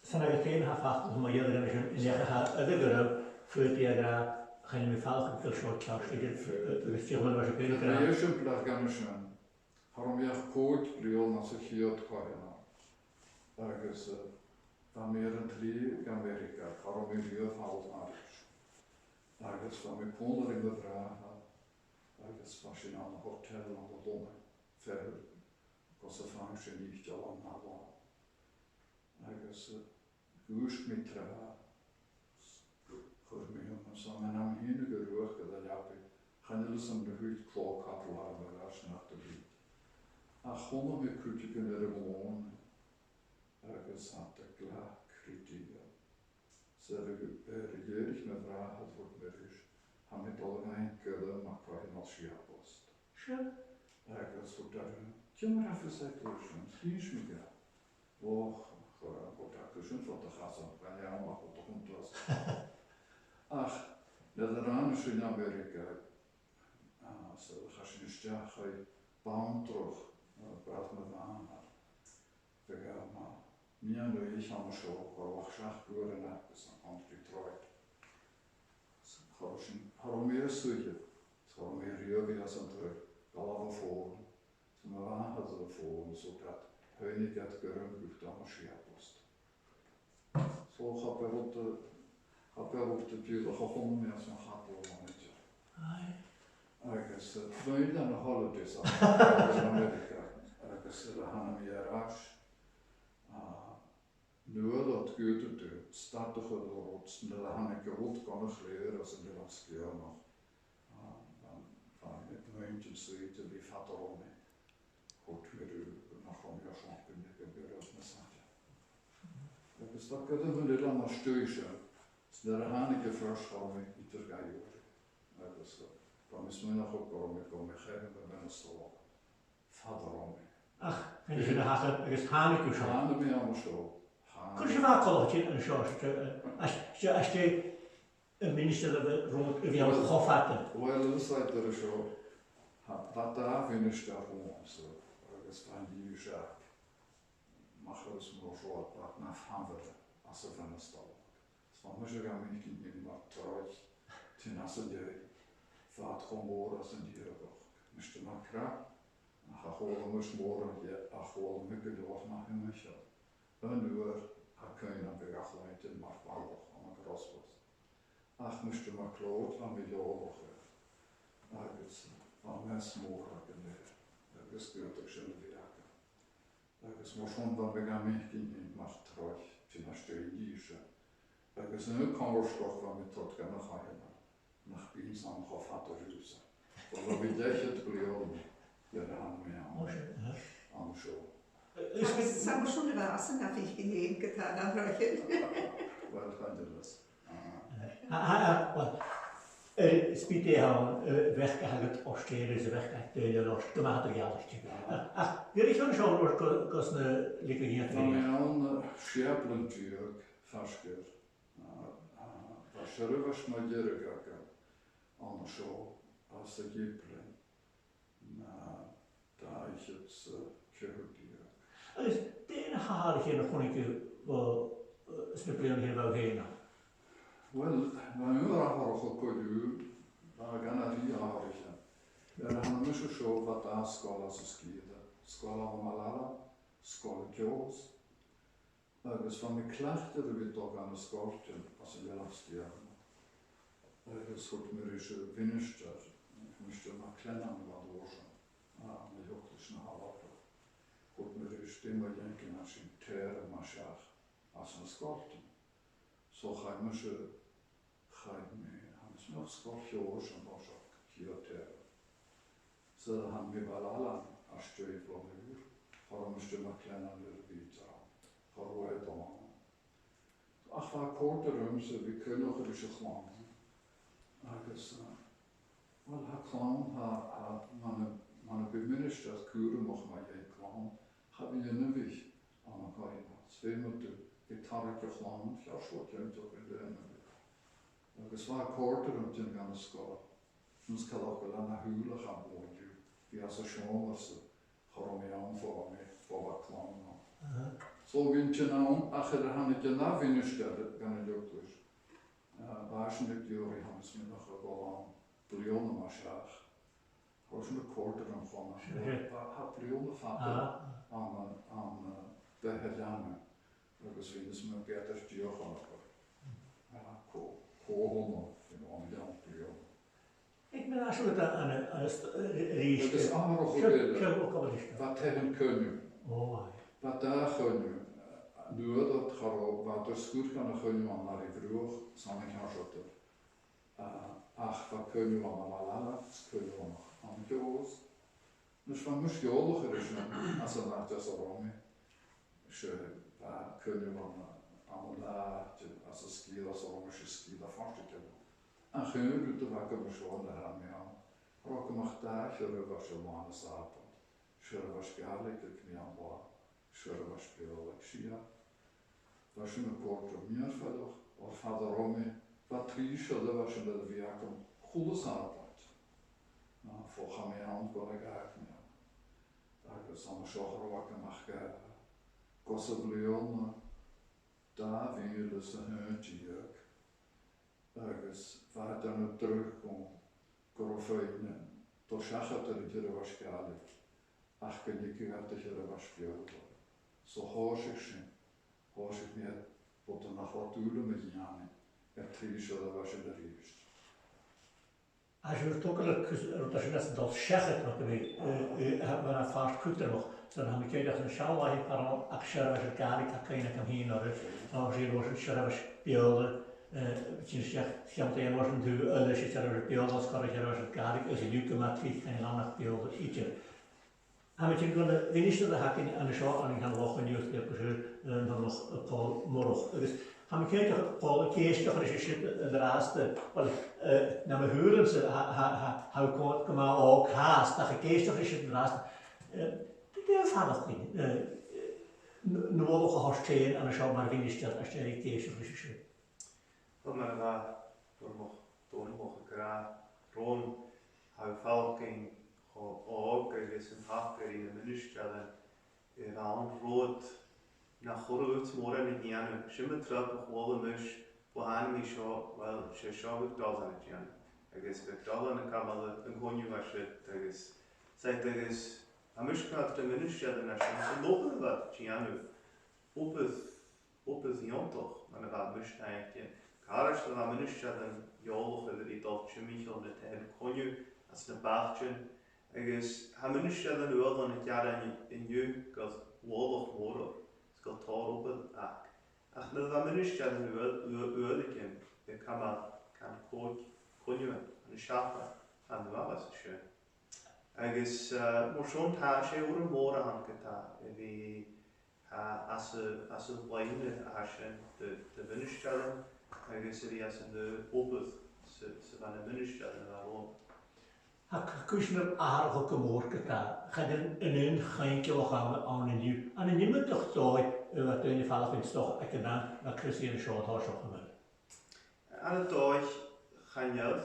's ann aig an taigh a tha facal mu dheidhinn sin, an neach a tha air a ghairm, faodaidh e a ràdh, chan eil mi a' faireachdainn gu bheil seo ceart, agus, agus dìreach mar sin, bidh e ag ràdh. Bha e sìmplidh gu bheil sin. Cha robh mi ach còig bliadhna às a' chiad choitheanal. Agus, eh, bha mi air an t-slighe gu Ameireagaidh, cha robh mi riamh thall thairis. Agus bha mi còmhla ri mo bhràthair, agus bha sinn ann an hotel ann an Lunnainn, feitheamh gus am faigheadh sinn itealan na làithean. Agus, eh, dhùisg mi tràth, chuir mi thugam, 's ann an àm fhèin gun ruaig e gu do leabaidh, chan eil fhios agam an do thuit clò càil orm air ais nach do thuit. Ach chunna mi cuideigin air a' ghlùin, agus tha iad a' glacadh ri Dia. 'S air a, air a dh'èirich mo bhràthair, thuirt mi ris, tha mi a' dol a dh'fhaighinn gairm a' coitheanail sìobalt. Seadh. Agus thuirt e rium, ciamar a tha fios agad air sin, 's innis mi dha. Och, chuir e an cuideachd sin fo do chasan, chan eil ann ach do chuntas. Ach nuair a ràinig sinn Ameireagaidh, a, 's a chaidh sinn a-steach, chaidh banntrach, a, brat mo mhàthar. Bha e mu mheadhan-oidhche an seo, cha robh ach seachd uairean aca san country Detroit. Cha robh sinn, cha robh mi air suidhe, cha robh mi riamh a' suidhe san taigh, dh'fhalbh am fòn, 's mo mhàthair a' fòn, 's thuirt iad, tha iad ag iarraidh gairm dhut ann an Siabost. So cha b' urrainn dhut, cha b' urrainn dhut a dhìoladh, cha chunna mi às mo chadal an idir. Aye. Agus, eh, bha mi ann an holidays ann an Ameireagaidh, agus nuair a thàinig mi air ais, a, nuair a thàinig gaoth a dh'fhuireach, stad a chur air adhart, 's nuair a thàinig a' bhad gun a' chlèir às an Eilean Sgitheanach, a, bha, bha mi a' dèanamh suidhe a bha fada romham. Thuirt mi riutha nach robh mi airson gun deigheadh gairm nas fhaide. Agus tha gairm an eilein às dèidh sin, 's nuair a thàinig am fear seo, bha mi idir dhà uair. Agus, eh, bha mi a' smaoineachadh gun robh mi, gun robh mi a' coimhead air a' bhean-stail fada romham. Ach, chan e sin a thachair, agus thàinig thu seo. Thàinig mi an seo. Thàinig. Cò ris a bha e coltach an seo, eh, às, às, às dèidh am ministear a bhith ro-, a bhith ann cho fada? Uill, is e, dè tha seo, tha, bha dà mhinistear romhamsa, agus bha an dithis aca, ma chuireas mi ro seo, bha iad na fàbhar às a' bhean-stail. Is Tha mise ga fhaicinn fhìn mar troich, tighinn às an dèidh fad cho mòr às an dìreach. Mister MacRath, ach a chuala mise mòran dhe, a chuala mi gu leòr na h-aimsir. An uair a chunnaic mi a' chlann mar bhalach ann an Grosbos. Ach Mister MacLeod, bha mi eòlach air, agus bha meas mòr againn air, agus dh'fhaodadh sin a bhith aca. Agus mar sin bha mi ga fhaicinn fhìn mar troich, tighinn às dèidh dhìse. Agus an aon chomhartachd bha mi a' toirt dhan a' choitheanal, nach bithinn-sa cho fada riutha. Bha mi dà fhichead bliadhna nuair a thàinig mi ann. Ò, seadh, aha. An seo. Is Agus 's ann mar sin a bha e, 's ann a bha e fhèin gu tàrr na roichean. Well, chan eil fhios. Ah. Ah, ah, ah, well, eh, 's bidh e ann, eh, bheachd a th' agad ort fhèin, is a bheachd a th' aig daoine ort, gu math eadar-dhealaichte. Ach, ach, bheir sinn seo gu, gus na leigeadh iad. Bha mi ann, eh, sia bliadhna deug, faisg air. Ah, ah, bha seirbheis mu dheireadh agam an seo, anns a' Ghiblean. Na, dà fhichead 's a ceithir deug. Agus dè na h-atharraichean a chunnaic thu, eh, sna bliadhnaichean a bha thu fhèin ann? Well, bha mi air atharrachadh co-dhiù, bha e gun a' bhith-atharraichean. Nuair a thàinig mise seo, bha dà sgoil anns an sgìre, Sgoil Àm Ailealla, Sgoil Ceòs. Agus bha mi cleachdte ri bhith a' dol gu na sgoiltean anns an Eilean Steòrnabhagh. Agus thuirt mi ris a' mhinistear, Mister MacLennan, a bha an uair sin, a, na h-Eaglais na h-Alba. Thuirt mi ris, dè mu dheidhinn gun tèid sinn a-steach anns na sgoiltean. So chaidh mise Chaidh mi, tha mi a' smaoineachadh, sgoil Cheòs an toiseach, Ciarraí. 'S a thàinig mi a Bhaile Ailein às dèidh Bhun Iùir, cha robh Mister MacLennan air a bhith ann, cha robh e dona. Ach bha e a' còrdadh riumsa a bhith a' coinneachadh ris a' chlann. Agus, eh, uill, tha clann, tha, tha, mura, mura bi ministear cùramach mu dheidhinn clann, cha bhi inbhich ann an coitheanal. 'S feumaidh tu bhith a' tarraing a' chlann, cheart cho cinnteach ri lèine. Agus bha e a' còrdadh rium tighinn dhan an sgoil. Nise, coltach ri na h-uile càil a bh' ann, bha e anns an seòmar-sa, cha robh mi ann far am bi, far am bi clann ann. Aha. So bhithinn a' tighinn ann, ach nuair a thàinig an ath mhinistear dhan an eaglais, eh, bha esan ag iarraidh, tha mi a' smaoineachadh, a dhol ann bliadhna no seachd. Tha sin a' còrdadh rium cho math. Sure. Tha, tha bliadhna fada Ah. ann an, ann am beatha leanna, agus bhithinn a' smaoineachadh gu bheil e dìreach ann an còrr. Ah, cò, cò thusa, you know, am beann bliadhna. Aig an àm seo an, an, an, an st-, a-rithist. Agus amharach Sure, eile, sure, go maith. bha taighean-coinneimh. Ò, aye. Bha dà choinneamh, eh, nuair a cha robh, bha iad a' sgur dhan a' choinneamh ann an Àirigh Bhruach, 's ann an Ceartuair. Eh, ach bha coinneamh ann am Baile Ailein, 's coinneamh ann an, ann an Ceòs. Nise, bha mise eòlach air sin anns an àite anns an robh mi. 'S e, bha coinneamh ann an, ann an àite anns an sgìre anns an robh mi, 's e sgìre a' Phortaigil. Ach aon rud a bh' agam an seo nuair a thàinig mi ann, cha robh agam ach dà sheirbheis a-mhàin an Sàbaid. Seirbheis Gàidhlig aig meadhan-latha, seirbheis Beurla aig sia. Bha sin a' còrdadh rium mìorbhaileach, oir fad an robh mi, bha trì seirbheisean air a bhith agam a h-uile Sàbaid. Ach bho chaidh mi ann, gun a dh'fhàg mi ann. Agus an seo cha robh agam ach, eh, gus am bliadhna dà mhìle 's a h-aon deug. Agus bha e a' dèanamh dragh dhomh gun robh feum a' dol seachad air an t-seirbheis Ghàidhlig, ach gun tigeadh iad dhan t-seirbheis Bheurla. So thòisich sin, thòisich mi air rudan nach robh dùil agam a dhèanamh air trì seirbheisean a-rithist. Agus bha thu a' togail cus-, rud a tha sin a' dol seachad, mar gum biodh, eh, eh, a bha na phàirt cudromach, 's ann a tha mi a' ciallachadh an sealladh a bh' ann, ach seirbheis Gàidhlig, tha cuimhne agam fhìn orra, agus an uair sin seirbheis Beurla, eh, tighinn a-steach, cheann dè an uair sin, thu eile, 's e seirbheis Beurla, 's a' cur an seirbheis Gàidhlig, agus an liuthad gu math tric chan eil ann ach Beurla idir. Tha mi a' tighinn gu na mhinistear a th' againn an seo, ann an Ceann Lochan, Uibhist, Leòdhas, eh, an Dòmhnach, eh, Pòl Murchadh. Agus tha mi cinnteach, Pòl, ag èisteachd ris an sin an-dràsta, uill, eh, nam shaoilean-sa, tha, tha, tha, tha thu gu, gu math òg fhathast, ach ag èisteachd ris an sin an-dràsta, eh, dè, dè am faireachdainn, eh, eh, n-, na bh' agad a thoirt fhèin an seo mar mhinistear às dèidh ag èisteachd ris an sin? Uill, mar a bha Dòmhnall, Dòmhnall ag ràdh romham, tha thu a' faireachdainn cho òg agus an taca ri na ministearan, eh, a bha an rud nach urrainn dhut mòran a dhèanamh. Sin an triop a chuala mise Bha mi seo, well, 's e seo a bhiodh dol a dhèanamh. Agus bhiodh dol a dhèanamh camail an coinneamh a siud, agus, said, agus, a' misneachadh do mhinistear an sin, an obair a bha iad a' dèanamh, obair, obair iongantach, mar a bha mise a' faicinn. Càit a bheil am ministear eòlach air a bhith dol timcheall nan taighean-coinneimh anns na bailtean, agus tha ministearan uaireannan a' gearan an-diugh gu bheil uallach mòr aca, 's gu bheil tòrr obair aca. Ach nuair a bha ministearan uair, uair, uaireigin, bha camail, can còig, coinneamhan, ann an seachdain, an uair sin. Agus, eh, mar sin, tha, 's e urram mòr a th' ann ge-tà, a bhith, eh, às a, às a' loidhne a tha sin de, de mhinistearan, agus a bhith às an obair sa, sa bha na ministearan a bha romhainn. Tha c-, cùisean atharrachadh gu mòr ge-tà, chan eil an aon choingealachd ann, ann an-diugh. An e iomadach dòigh a bha daoine a' faireachdainn 's dòcha aig an àm, na Chrissie an seo, an toiseach a-nis? An dòigh chan eil,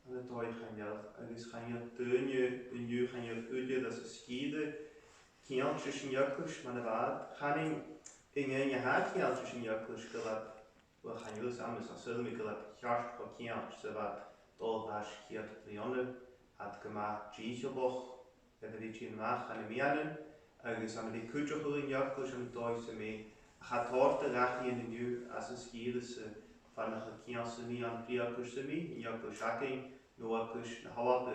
an dòigh chan eil, agus chan eil daoine an-diugh, chan eil uiread às an sgìre ceangailte ris an eaglais mar a bha iad. Chanainn an fheadhainn a tha ceangailte ris an eaglais gu bheil iad, well, chan eil fhios agam, ach saoilidh mi gu bheil iad cheart cho ceangailte 's a bha iad dol air ais ceud bliadhna, tha iad gu math dìcheallach, a bhith a' tighinn a-mach dha na meadhanan, agus a bhith a' cuideachadh an eaglais ann an dòigh sam bith, ach tha tòrr de dhachaighean an-diugh às an sgìre-sa far nach eil ceangal sam bith ann ri eaglais sam bith, an eaglais againn, no eaglais na h-Alba,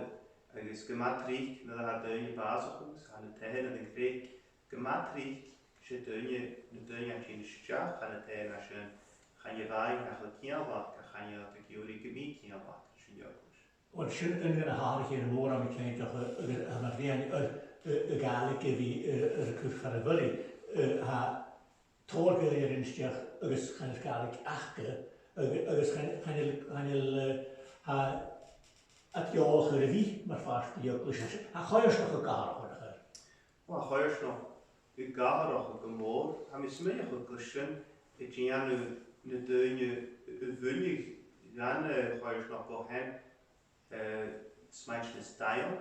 agus gu math tric nuair a tha daoine a' bàsachadh, 's tha na taighean air an creic, gu math tric 's e daoine, na daoine a' tighinn a-steach dha na taighean a tha sin, chan e a-mhàin nach eil ceangal aca, ach chan eil iad ag iarraidh gum bi ceangal aca ris an eaglais. Uill, sin aon de na h-atharraichean mòra, tha mi cinnteach, agus, agus mar a bha mi ag ràdh, a, a, a' Ghàidhlig a bhith, a, air a cur far a' bhioraidh, a, tha tòrr dhaoine a' tighinn a-steach agus chan eil Gàidhlig aca, agus, agus chan, chan eil, chan eil, a, tha iad eòlach air a bhith mar phàirt de dh'eaglais. Tha coimhearsnachd ag atharrachadh, nach eil? Tha coimhearsnachd ag atharrachadh gu mòr. Tha mi a' smaoineachadh gu bheil sin a' dèanamh na daoine a bhuineadh dhan, eh, choimhearsnachd o shean, eh, smaointinn is dàil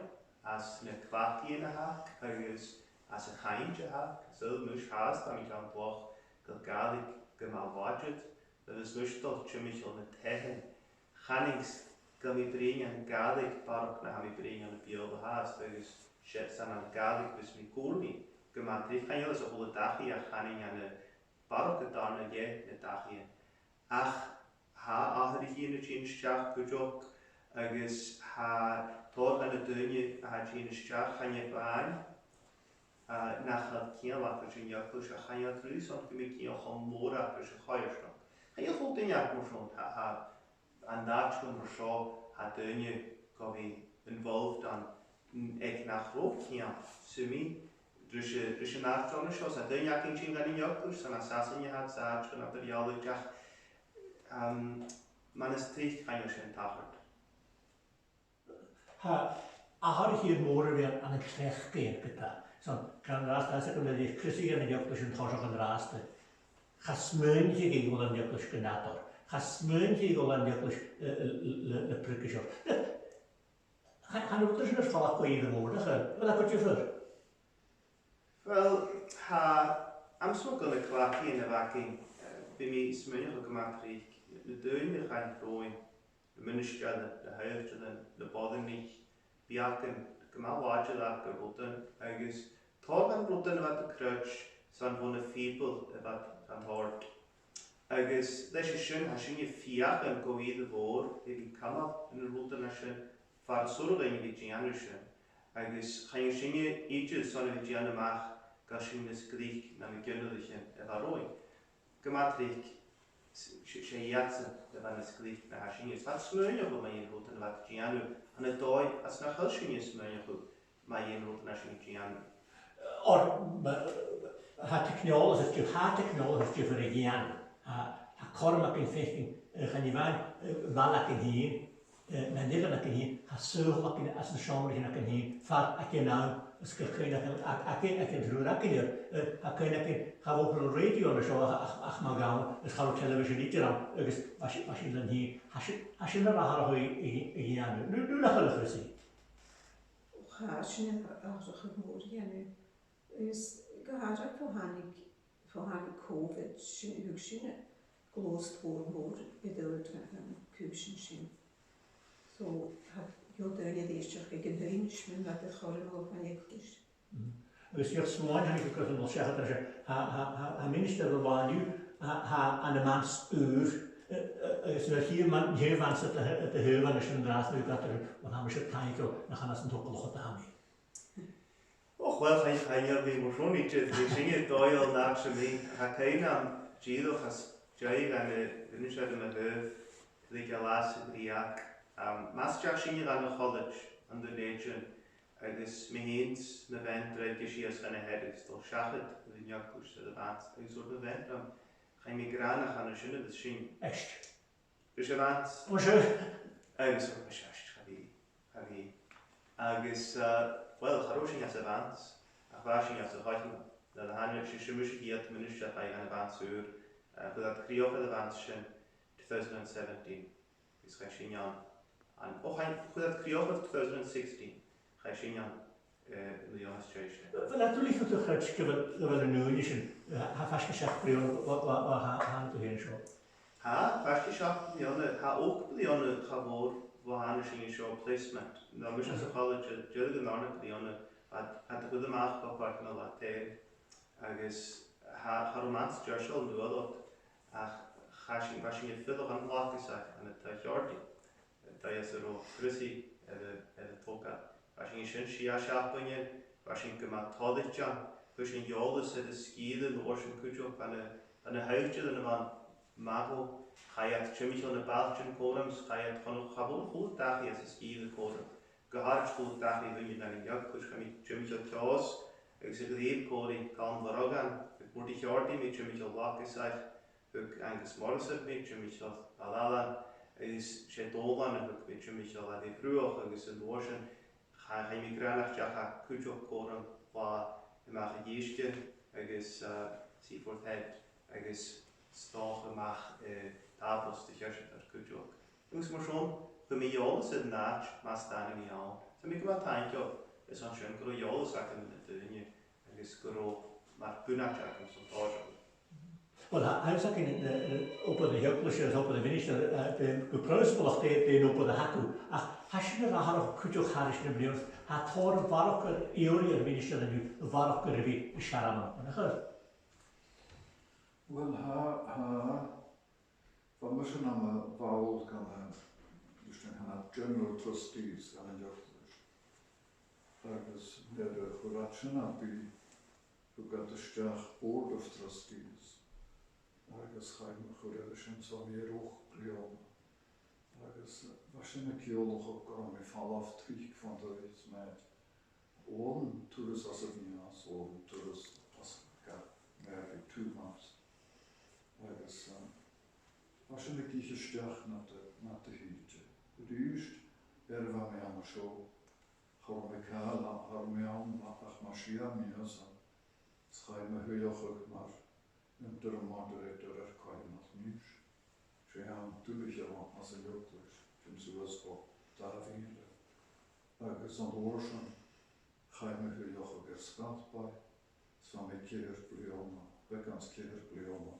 às na cleachdaidhean a th' aca agus às a' chainnt a th' aca. Saoil mise fhathast, tha mi a' dèanamh moladh gu bheil Gàidhlig gu math làidir, agus mise a' dol timcheall nan taighean. Chanainn-sa gum bi mi a' bruidhinn Gàidhlig barrachd na tha mi a' bruidhinn na Beurla fhathast, agus 's e, 's ann ann an Gàidhlig a bhios mi ag ùrnaigh gu math tric. Chan eil fhios a h-uile dachaigh, ach chanainn ann am barrachd air dàrna dheth nan dachaighean. Ach tha atharraichean a' tighinn a-steach cuideachd, agus tha tòrr dha na daoine a tha a' tighinn a-steach, chan e a-mhàin, a, nach eil ceangal aca ris an eaglais, ach chan eil iad really airson gum bi ceangal cho mòr aca ris a' choimhearsnachd. Chan eil a h-uile duine aca mar sin, tha, tha, an àite mar seo, tha daoine gu bhith involved ann, aig nach robh ceangal sam bith ris a', ris an àite-sa. 'S tha daoine againn a' tighinn dhan an eaglais, 's ann à Sasainn a tha iad, 's àite gun a bheil iad eòlach, ach, um, mar as trice chan eil sin a' tachairt. Tha atharraichean mòra air a bhith ann an cleachdaidhean ge-tà. So, gun an-dràsta, 's e gun robh Chrissie dhan an eaglais an toiseach an-dràsta, cha smaoinich i gu bheil an eaglais gu nàdarra. Cha smaoinich i gu bheil an eaglais, eh, eh, le, le, le priogaisean. Chan, chan eil rud mar sin air falach gu ìre mhòr, nach eil? A bheil e gu diofar? Well, tha, àm sam bith, gu na cleachdaidhean a bh' againn, eh, bidh mi a' smaoineachadh gu math tric, na daoine a chaidh romhainn, na ministearan, na h-aoiseanan, na boireannaich, bha iad gu math làidir aca gu rudan, agus tòrr dha na rudan a bha iad a' creidsinn, 's ann bho na pìobail a bha iad gan toirt. Agus leis a sin, tha sinne a' feuchainn gu ìre mhòr a bhith a' cumail na rudan sin far an urrainn dhuinn a bhith a' dèanamh sin. Agus chan eil sinne idir airson a bhith a' dèanamh a-mach gu bheil sinn nas glic na na cionlaidhean a bha romhainn. Gu math tric, 's, 's, 's e iadsan a bha nas glic na tha sinne. Is bha iad a' smaoineachadh mu dheidhinn rudan a bha iad a' dèanamh, ann an dòigh 's nach eil sinne a' smaoineachadh mu dheidhinn rudan a tha sinn a' dèanamh. Oir, ma, tha teicneòlas air diofar, tha teicneòlas air diofar a dhèanamh. Tha, tha cothrom againn faicinn, eh, chan e a-mhàin, eh, am baile againn fhìn, eh, na nithean againn fhìn, tha saoghal againn anns na seòmraichean againn fhìn, far aig an àm, is gu cuimhneachadh, ag, ag, aig an triùir againn, eh, tha cuimhne againn, cha robh rèidio an seo ach, ach, ach mu dhà, is cha robh television idir ann, agus bha si-, bha sinn leinn fhìn. Tha si-, tha sin air atharrachadh a, a, a dhèanamh. No, no nach eil, a Chrissie? Tha sin air atharrachadh mòr a dhèanamh. Agus gu h-àraidh bho thàinig, bho thàinig Covid, sin, thug sin gluasad mòr, mòr eadar na cùisean sin. So, tha, gheibh daoine èisteachd aig an taigh a-nis mun robh iad air chothrom a bhith an eaglais. Mm. Agus bhiodh smaoin, tha mi a' creidsinn, a' dol seachad air sin, tha, tha, tha, tha ministear an-diugh, tha, tha e na mhansa ùr, eh, eh, agus bhiodh a' chiad mhan-, a' chiad mhansa a, a, a thaobh an sin an-dràsta, bhiodh iad ag ràdh, "Uill, tha mise taingeil nach ann às an togalach a tha mi." Och, uill, chan, chan eil mi mar sin idir, bidh sinne dòigheil nach eil mi, tha cuimhne agam dìreach às dèidh dhan a, dhan a bhith a' dol a-mach, bhith a' leasachadh, um, mas deach sinne dhan a' cholaiste ann an Dùn Èideann, agus mi fhìn 's mo bhean a' dràibheadh sìos chun na Hearadh, 's a' dol seachad air an eaglais air a' mhansa, agus thuirt mo bhean rium, "Chaidh mi ag ràdh nach ann an sin a bhios sinn." Èist. Bha sibh anns. Bha sibh. Agus bha sibh anns, cha bhi, cha bhi. Agus, eh, uill, cha robh sinn anns a' mhansa, ach bha sinn anns a' choitheanal. Nuair a thàinig, 's e, 's e mise a' chiad mhinistear a chaidh dhan a' mhansa ùr, eh, chuir iad crìoch air a' mhansa sin two thousand and seventeen. Agus chaidh sinn ann, ann, o, chaidh, chuir iad crìoch air two thousand and sixteen. Chaidh sinn ann eh, an-diugh às dèidh sin. A bheil e duilich dhut a chreids gu bheil, gu bheil an ùine sin, eh, tha faisg air seachd bliadhna, bho, bho, bho, tha, tha thu fhèin an seo? Tha, faisg air seachd bliadhna, tha ochd bliadhna cha mhòr bho thàinig sinn an seo, placement. Nuair a bha mise sa cholaiste, deireadh an dàrna bliadhna, bha, bha iad a' cur a-mach bho Pàirc an Fhlathair. Agus tha, cha robh mans deiseil an uair ud, ach chaidh sinn, bha sinn a' feitheamh an Lacasaigh ann an Taigh Cheàrdaidh. An taigh às an robh Chrissy air a, air a togail. Bha sinn an sin sia seachdainean, bha sinn gu math toilichte ann, chuir sinn eòlas air an sgìre an uair sin cuideachd, bha na, bha na h-ailtirean a bh' ann math dhomh, chaidh iad timcheall na bailtean còmhla rium, 's chaidh iad chun, cha mhòr a chuala dachaigh às an sgìre còmhla rium, gu h-àraid chuala dachaigh dhaoine nan eaglais, chaidh mi timcheall Teòdhas, agus a' Ghrèig còmhla ri Calum Lorgan, aig Bòrd a' Cheàrdaidh, mi timcheall Lacasaigh, thug Angus Morrison mi timcheall Baile Ailein, agus 's e Dòmhnall a thug mi timcheall Àirigh Chruaich, agus an uair sin, cha, chaidh mi ag ràdh nach deach e cuideachd còmhla rium latha a-mach a dh'Uibhist agus, eh, Seaforth Head, agus 's dòcha a-mach, eh, Tàblas de Chearstar cuideachd. Agus mar sin, chuir mi eòlas air an àite mus tàinig mi ann. Tha mi gu math taingeil airson sin, gun robh eòlas agam air na daoine, agus gun robh mar bhunaiteachas airson tòiseachadh. Uill, tha, tha fhios againn, eh, eh, obair na h-eaglaise, obair a' mhinistreir, eh, eh, gu prionnsabalach dè, dè an obair a th' agaibh, ach tha sin air atharrachadh cuideachd thairis na bliadhnaichean, tha tòrr a bharrachd air iarraidh air a' mhinistreir an-diugh, a bharrachd air a bhith na searmonaiche, nach eil? Uill, tha, tha, bha mise nam bhall gun, eh, leis an t-ainm General Trustees dhan an eaglais. Agus nuair a chuir iad sin à bith, thug iad a-steach Board of Trustees. Agus chaidh mo chur air sin, 's bha mi air ochd bliadhna. Agus, eh, bha sin a' ciallachadh gun robh mi a' falbh tric bhon taigh, 's mi air turas às a' mhìos, turas às gach, mi air bhith two months. Agus, um, bha sin ag ithe a-steach nad, nad thìde. A-rithist, nuair a bha mi an seo, cha robh mi càil, cha robh mi ann ach mu sia mìosan, 's chaidh mo shuidheachadh mar interim moderator air coitheanal Nice. 'S e àm duilich a bh' ann às an eaglais, sin suas gu dà mhìle. Agus an uair sin, chaidh mo shuidheachadh air Sgalpaigh, 's bha mi ceithir bliadhna, beagan 's ceithir bliadhna,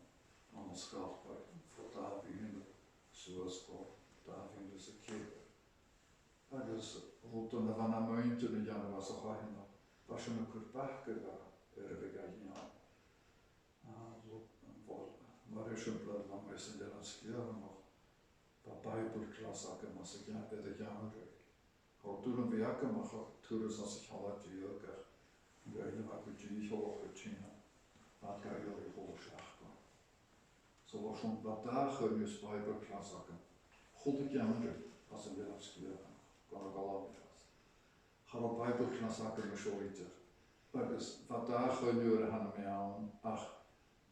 ann an Sgalpaigh, bho dà mhìle suas gu dà mhìle 's a ceithir. Agus rudan a bha na muinntir a' dèanamh às a' choitheanal, bha sin a' cur bac air a, air a bhith ga dhèanamh. Ah, look, bha, mar eisimpleir, bha mi san Eilean Sgitheanach, bha Bible class agam anns a' gheam-, air a' gheamhradh. Cha robh dùil agam a bhith agam ach turas anns a' chola-deug, ach an rud a bha gu dìcheallach a' tighinn, bha e ga iarraidh a h-uile seachdain. So, mar sin, bha dà choinneamh is Bible class agam a h-uile geamhradh anns an Eilean Sgitheanach, gun a' ghola-mheas. Cha robh Bible class agam an seo idir. Agus bha dà choinneamh nuair a thàinig mi ann, ach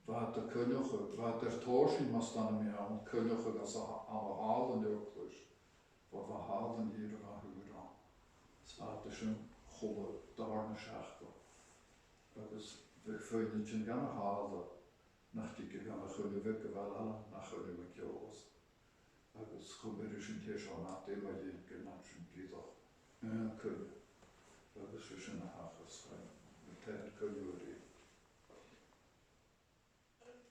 bha iad a' coinneachadh, bha iad air tòiseachadh mus tàinig mi ann, coinneachadh anns a', ann an hall an eaglais, oir bha hall an iar a bha shaor ann. 'S bha iad sin a h-uile dàrna seachdain. Agus bhiodh feadhainn a' tighinn dhan a' hall nach tigeadh dhan a' choinneamh bheag a bh' ann, nach coinneamh aig Eòlas. Agus chùm mi ris an t-sèisean a tha dè mu dheidhinn gun tàinig sinn dìreach aon choinneamh. Agus 's e sin a thachras, chaidh na tè an coinneamh a-rithist.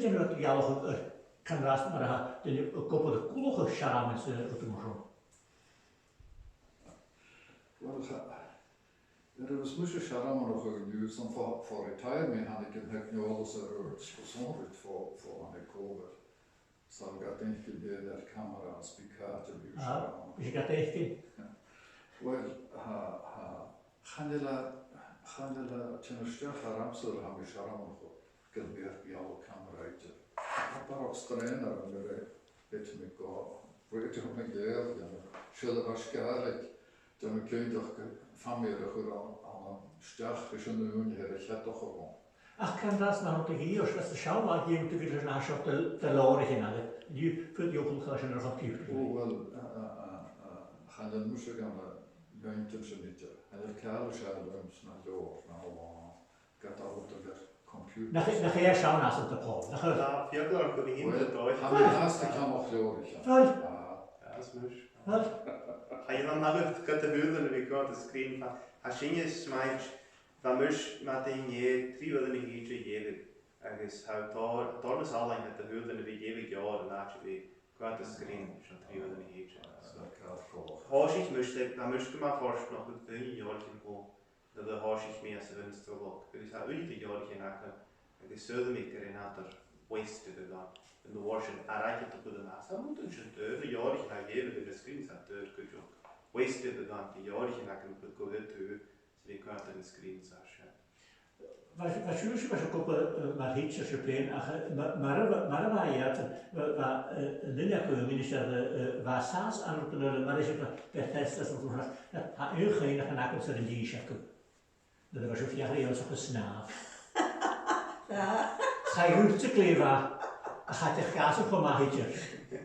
dèanamh rud eile, eh, can fhaic mar a tha daoine ag obair a' cruinneachadh searmon 's rudan mar sin. Uill, cha, nuair a bha mise searmonachadh an-diugh, 's ann fo, fo retire mi a thàinig an teicneòlas air adhart, 's ann rud fo, fo thàinig Covid. 'S a bha gad fhaicinn air camara agus bidh càit a bheil seo. Ah, bidh gad fhaicinn. Uill, tha, tha, chan eil e, chan eil e a' tighinn a-steach ormsa nuair a tha mi searmonachadh gu bheil mi air beulaibh camara idir. Tha barrachd strain orm nuair a thèid mi gu, bhuel, thèid mi gu Gàidheal, dèanamh seo a bha sgeul aig, dèanamh cinnteach gu feum mi a chur ann, ann a-steach ris an ùine air a cheadachadh ann. Ach can fhaic mar a thuirt thu, ors, bha e seann latha a dh'fheumadh tu a bhith leis an aiseag de, de leabhraichean agad, an-diugh, faodaidh tu a dhol leis an computer. Ò, uill, a, a, a, a, chan eil mise gam leantainn sin idir. Chan eil càil as fheàrr leamsa na leabhar, na leabhar, ged a tha iad air computer. Nach, nach e seann fhàs a tha Paul, nach e? Tha, fiadh leam gu bhith Uill, dòigh. Tha mi an-dràsta a' ceannach leabhraichean. Uill. Ah. As mis. Uill. Tha e an aghaidh gad a bhualadh a bhith gad a' sgrìn, tha, tha sinne a' smaointinn, bha mise madainn trì uairean a thìde a' leughadh, agus tha tòrr, tòrr nas fhallaine de dh'uairean a bhith a' leughadh leabhar an àite a bhith gad a' sgrìn, sin trì uairean a thìde. Thòisich mise, bha mise gu math fortanach gun do dh'fhàg mi leabhraichean dhomh, nuair a thòisich mi anns a' mhinistearachd, agus tha uiread de leabhraichean agam, agus saoilidh mi gur e an t-àite waste a bh' ann, an uair sin, air a' chiad dol a-mach, 's tha mi an dùil sin, daoine, leabhraichean a dh'fheumadh air na sgrìons a tha daoine cuideachd. Waste a bh' ann, de leabhraichean agam gu, gu bhith, 's a bhith gad air na sgrìons a sin. Bha, bha sibhse, bha sibh ag obair, eh, mar thidsear sibh fhèin, ach, eh, ma-, mar a bha, mar a bha iad, bha, bha, eh, an duine agaibh, ministear, eh, eh, bha e an sàs ann an rud eile, mar eisimpleir Bethesda 's an rud sin, tha aon chuimhneachan agamsa air an dithis agaibh. Nuair a bha sibh a' feuchainn ri ionnsachadh snàmh. Tha. Chaidh thusa glè mhath, ach cha deach gu seo cho math idir.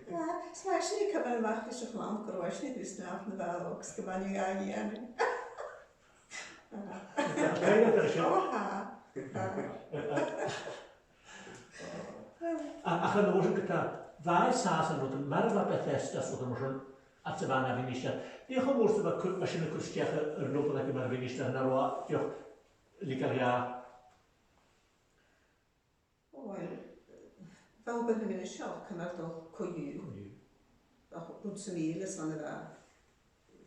Tha, 's mar sin a' cumail a-mach leis a' chlann gun robh sinn a' dèanamh snàmh na bhàrach, 's gum faigheadh iad a dhèanamh. Tha, tha. Ò, tha. Tha. A, ach an uair sin ge-tà, bha e an sàs ann an rud, mar a bha Bethesda 's rudan mar sin, ach 's a bha e na mhinistear. Dè cho mòr 's a bha cu-, bha sin a' cur a-steach air, air an obair agaibh mar mhinistear, na robh e dìreach leigeil dha? Uill, bha obair na mhinistear, ciamar a tha e co-dhiù. Co-dhiù. Ach, bhon sa mhìle 's ann a bha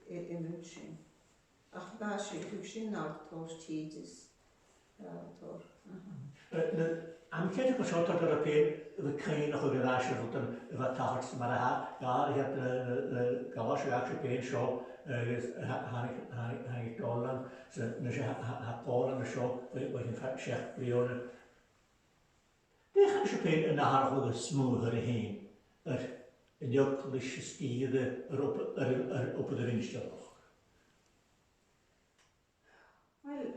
e, e mun sin. Ach bha sin, thug sin nar tòrr tìde 's, eh, tòrr, aha. Eh, na, am ceudna gu seo, tha thu ag ràdh fhèin, a bhith cuimhneachadh air ais air rudan a bha a' tachairt mar a tha, gu h-àraidh, eh, eh, gu h-àraidh sibh fhèin seo, agus tha, thàinig, thàinig, thàinig Dòmhnall, 's a, a-nis tha, tha, tha Pòl an seo, bho, bho chionn seachd bliadhna. Dè chanas sibh fhèin an atharrachadh a smaoinich sibh fhèin air an eaglais is iad air obair, air, air obair a' mhinistrealachd? Uill,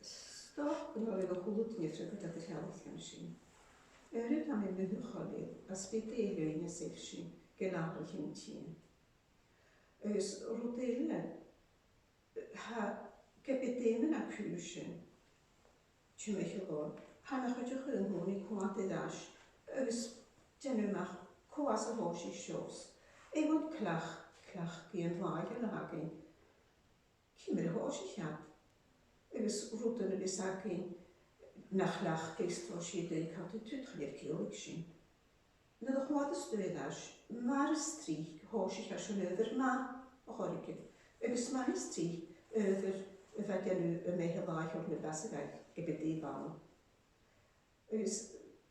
's dòcha gun robh a h-uile duine a' freagairt a' chealg sin. Air an tàinig mi a-mach às a' bhliadhna a dh'fhalbh mi, gun atharrachadh an t-sìon. Agus rud eile, tha, ge b' e dè na cùisean timcheall oirnn, tha na chuideachadh an-còmhnaidh a' coimhead air ais agus dèanamh a-mach cò às a thòisich seo. Aon cleachd, cleachd aon làithean a th' againn. Ciamar a thòisich iad? Agus rudan a bhios againn nach leac iad, is tha siud a' cur tùs air ciall sin. Nuair a choimheadas tu air ais, mar as trice thòisich e airson adhbhar math a chur thuige, agus mar as trice adhbhar a bha a' dèanamh a-mach à làithean na b' fhasa dhaibh, ge b' e dè bh' ann. Agus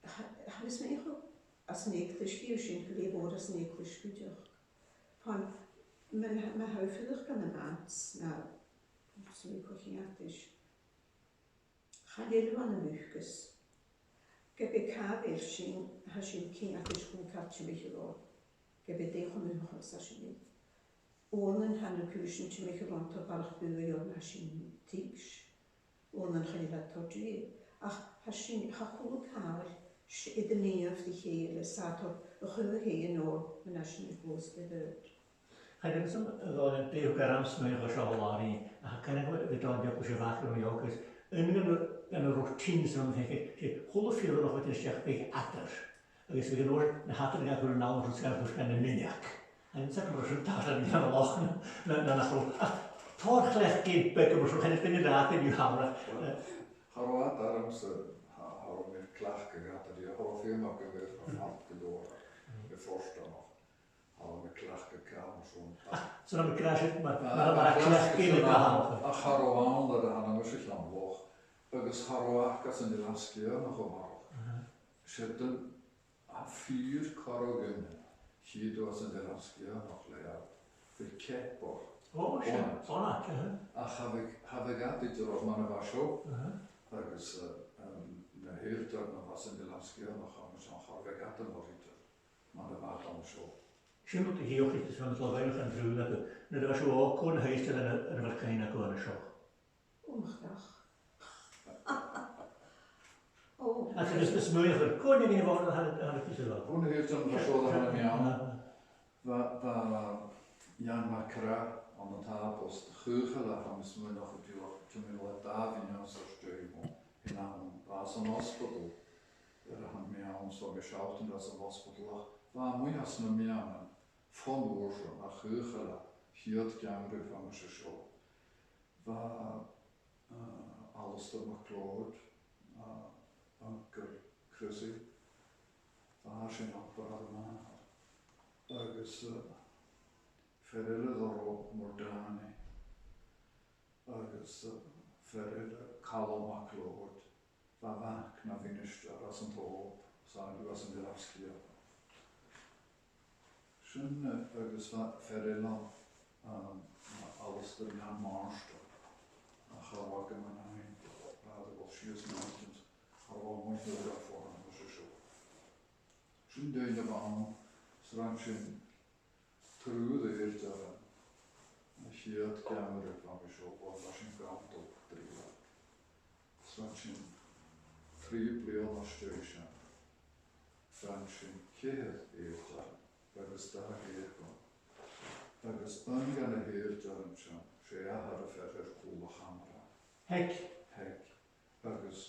tha, tha mi a' smaoineachadh às an eaglais, chì thu sin gu lèir mòr às an eaglais cuideachd. Fan, ma, ma tha thu a' fuireach ann am Mans, no, 's mi a' coimhead air ais. Chan eil thu ann am bucas. Ge b' e càit a bheil sinn, tha sinn a' coimhead air ais gu càit a bheil sinn. Ge b' e dè chunna thu a-mach às a sin. Uaireannan tha na cùisean timcheall oirnn, tha barrachd buaidh oirnn, tha sinn a' tuigs'. Uaireannan chan eil iad a' toirt dheth. Ach tha sinn, tha a h-uile càil s-, air an fhaighinn ri chèile, 's a' toirt a' chuid fhèin oirnn, mar a tha sinn a' gluasad air adhart. Chan eil fhios agam, a Dhòmhnaill, dè thug orm smaoineachadh air seo a-rithist, ach chan eil fhios agam, bha Dòmhnall Douglas a' faicinn mi agus aon de na, de na routines a bh' ann, 's e, 's e a h-uile fireannach a bha a' tighinn a-steach, bhiodh eadar. Agus bhiodh an uair na h-eadar gan cur a-nall agus gan cur gan na minic. Agus 's e mar sin a tha sinn a' dèanamh a-nochd na, na, na, nach robh. Ach tha cleachd beag mar sin, chan eil duine ag ràdh an-diugh, tha. Well, cha robh iad ormsa, cha, cha robh mi a' cleachdadh eadar, cha robh feum agam air, cha robh iad gu leòr, gu fortanach. Tha mi a' cleachdadh càil mar sin. Ach, so tha mi ag ràdh sin, mar, mar, mar a chleachd iad a' càil. Ach cha robh ann nuair a thàinig mise a Cheann Loch, agus cha robh aca às an Eilean Sgitheanach a-màireach. Aha. 'S e duine, a, fìor chorra dhuine a chitheadh tu às an Eilean Sgitheanach le, a, bha ceapaire. Ò, 's e, bhunaithe. Bhunaithe, aha. Ach cha bhiodh, cha bhiodh iad idir ro mhath na bha seo. Aha. Agus, eh, em, na h-èildearan a bha san Eilean Sgitheanach, tha mi a' smaoineachadh, cha bhiodh iad mòr idir. Mar a bha an seo. Sin rud a dh'fheuch is bha na Slavaineach an-diugh leat, nuair a bha sibh òg, cò na h-èildearan a, a bha a' cuimhneachadh an seo? Ò, mo chreach. Ò. Agus is, is smaoinich air, cò na h-èildearan a bha, a bha, a bha a' cuimhneachadh? Cò na h-èildearan a bha seo a bha a' cuimhneachadh? Bha, bha Iain MacRath ann an Tàbast, chaochail e, tha mi a' smaoineachadh, dìreach timcheall air dà mhìos às dèidh mo, sin ann, bha e san ospadal. Nuair a thàinig mi ann, 's bha mi seachd bliadhna san ospadal, ach bha e a-muigh anns na meadhanan bhon uair sin, a chaochail e, a' chiad gheamhradh a bha mise seo. Bha, eh, Alasdair MacLeòid, eh, uncail Chrissy, bha esan ag obair air an adhar. Agus, eh, fear eile, Dòmhnall Murdani, agus, eh, fear eile, Calum MacLeòid. Bha mac na mhinistear às an Tòb, 's e, às an Eilean Sgitheanach. Sin, eh, agus bha fear eile, um, Alasdair Iain Màrtainn, a chaidh a bhith ann an Aibidil, bha e a' dol sìos na h-Aibidil, cha robh e a-muigh air a' fòram leis an seo. Sin daoine a bh' ann, 's rinn sinn triùir èildearan, a' chiad gheamhradh a bha mi seo, bha sinn gu h-àraidh. 'S rinn sinn trì bliadhna às dèidh sin. Rinn sinn ceithir èildearan agus dà dheugain. Agus aon de na h-èildearan sin, 's e athair a' Pheathair Chùil a' Chamshron. Thig. Thig. Agus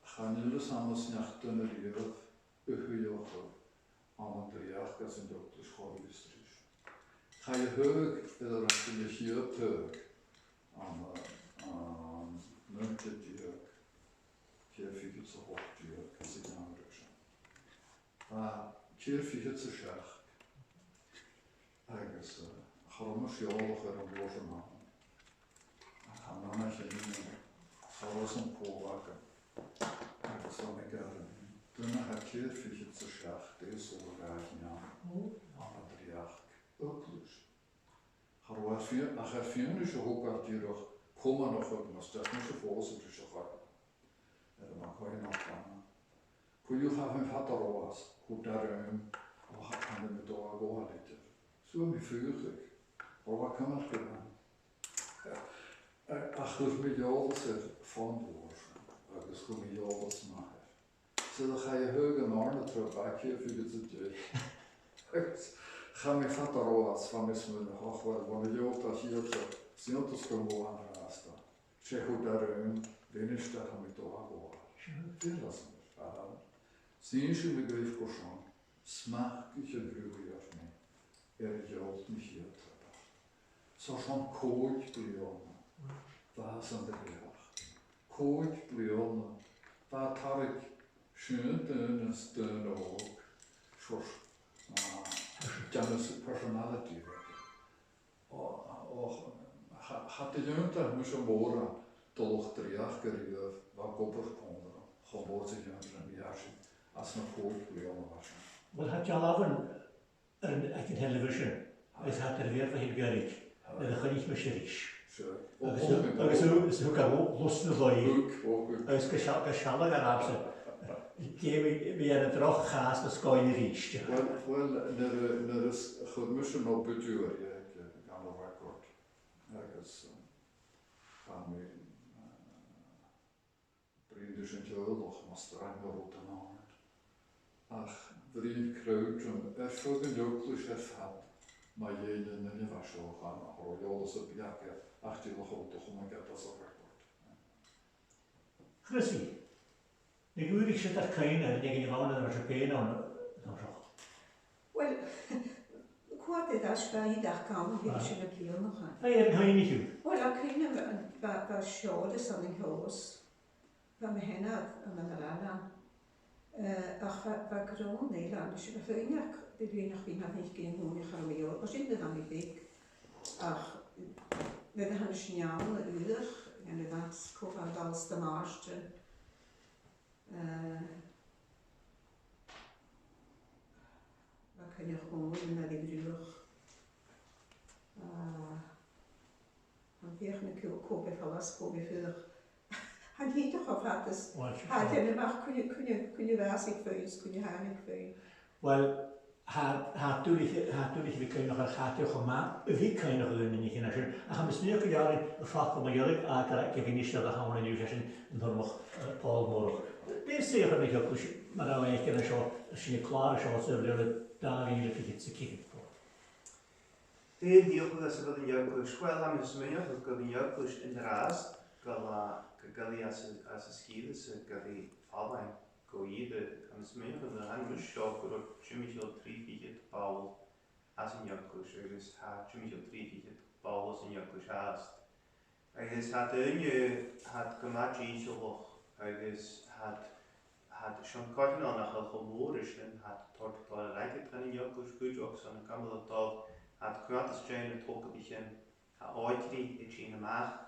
chan eil fhios agam an deach duine riamh a shuidheachadh ann an dreuchd às an Eaglais Chormaic Street. Chaidh a thaghadh, air an robh sinn a' chiad taghadh, ann an, ann an naoi deug, ceithir fichead 's a h-ochd deug, às a' gheamhradh sin. Bha ceithir fichead 's a seachd. Agus, eh, cha robh mise eòlach air an uair sin ann. Ach tha mi a' smaoineachadh, cha robh fhios agam cò bh' agam. Agus bha mi ag ràdh, duine a tha ceithir fichead 's a seachd, dè as urrainn dha a dhèanamh? Ò. Ann an dreuchd eaglais. Cha robh e air fia-, ach air fianais a thogail dìreach comann a' chogaidh, mus deach mise fòs ris a' chogadh. Air am cuimhne agam. Co-dhiù, chaidh mi fada ro fhàs, chun dà rùm, ach chan eil mi dol a ghabhail idir. Seo mi fhìn, ro fhada cumhachd air. Ach chuir mi eòlas air fon mhòr, agus chuir mi eòlas math air. 'S e a chaidh a thaghadh an àrna tro baic a' fighe sa deich. Agus chaidh mi fada ro fhàs, bha mi a' smaoineachadh, och, uill, bha mi eòlach air a' chiad tro, 's iontach gun robh e an-dràsta. 'S e chun dà rùm, bhith a-nis, tha mi dol a ghabhail. Sin an fhìrinn a bh' ann. 'S innis mi dhuibh gur e sin smachd a bh' air a bhruidhinn mi air a' chiad, na chiad tro. So sin còig bliadhna. Bha sin de bheatha. Còig bliadhna. Bha e tarraing sin, daoine is daoine òg. Sort, ah, deanas personality. O, o, cha, cha do dh'ionnsaich mise mòran dol a-steach gu ruige bha gobaireachd còmhla rium, cho mòr 's a dh'ionnsaich mi a-rithist, anns na còig bliadhna a bha sin. Uill, tha dealbhan air an, aig an television, agus tha iad air a bhith air feadh ghoirid, nuair a choinnich mise ris. Sure. Agus, agus, agus thug e lus na laighe. Thug, o, thug. Agus gu seall, gu seall air absa. Dè bha, bha e na droch chàs na sgoile a-rithist. Uill, uill, nuair a, nuair a chuir mise an obair air, eh, gan record. Agus, um, bha mi, eh, bruidhinn ris an teaghlach, mas e rud a rinn iad. Ach bhruidhinn crowd rium air feadh an eaglais air fad, mu dheidhinn an duine a bha seo, chan eil eòlas air a bheatha, ach dìreach a' dol a chumail gad as a record. Chrissy, an cuala sibh ri cuimhne, an e an bhanna a bha sibh fhèin ann, an seo? Uill, cuala iad as bha iad ach cam, bha sin na bliadhnaichean. Aye, an cuimhnich thu? Uill, tha cuimhne agam, bha, bha Seòras ann an Ceòs. Bha mi fhìn ann an Eilean. Eh, ach bha, bha grunn eilean, is bha feadhainn, bha feadhainn, bha mi fhìn a' smaoineachadh gu robh mi òg, bha sin nuair a bha mi beag. Ach nuair a thàinig sinn ann, a dh'aithghearr, an e a bha cò bha a' dol a-steach a-màireach. Eh, bha cuimhne agam air a' bhruach. Eh, An fhiach na cù-, cò bha a' falbh 's cò bha a' fuireach. Chan eil fhios cho fad is. Uill, sure. Tha e a' tighinn a-mach cuine, cuine, cuine a bha aig feadhainn is cuine a thàinig feadhainn. Uill, tha, tha e duilich, tha e duilich a bhith cuimhneachadh air chaidh cho math a bhith cuimhneachadh air na nithean sin. Ach tha mi a' smaoineachadh gu bheil am facal mu dheireadh agad aig a' mhinistear a th' ann an-diugh, sin an t-Urramach, eh, Pòl Murchadh. Dè seòrsa de theaghlach, mar a bha e an seo, 's e clàr seo, 's e bliadhna dà mhìle fichead 's a ceithir, Pòl. Dè an t-eaglais a bh' ann an Eaglais? Uill, tha mi a' smaoineachadh gu bheil an Eaglais an-dràsta gu, gu, gu bheil i às a, às a sgìre 's gu bheil i fallain gu ìre. Tha mi a' smaoineachadh nuair a thàinig mise seo gun robh timcheall trì fichead ball às an Eaglais, agus tha timcheall trì fichead ball às an Eaglais fhathast. Agus tha daoine, tha iad gu math dìcheallach, agus tha iad, tha iad, 's ann coitcheann nach eil cho mòr ris an, tha iad a' toirt tòrr airgid dhan an Eaglais cuideachd, 's ann an cumail a' dol, tha iad a' coimhead às dèidh na togalaichean, tha òigridh a' tighinn a-mach.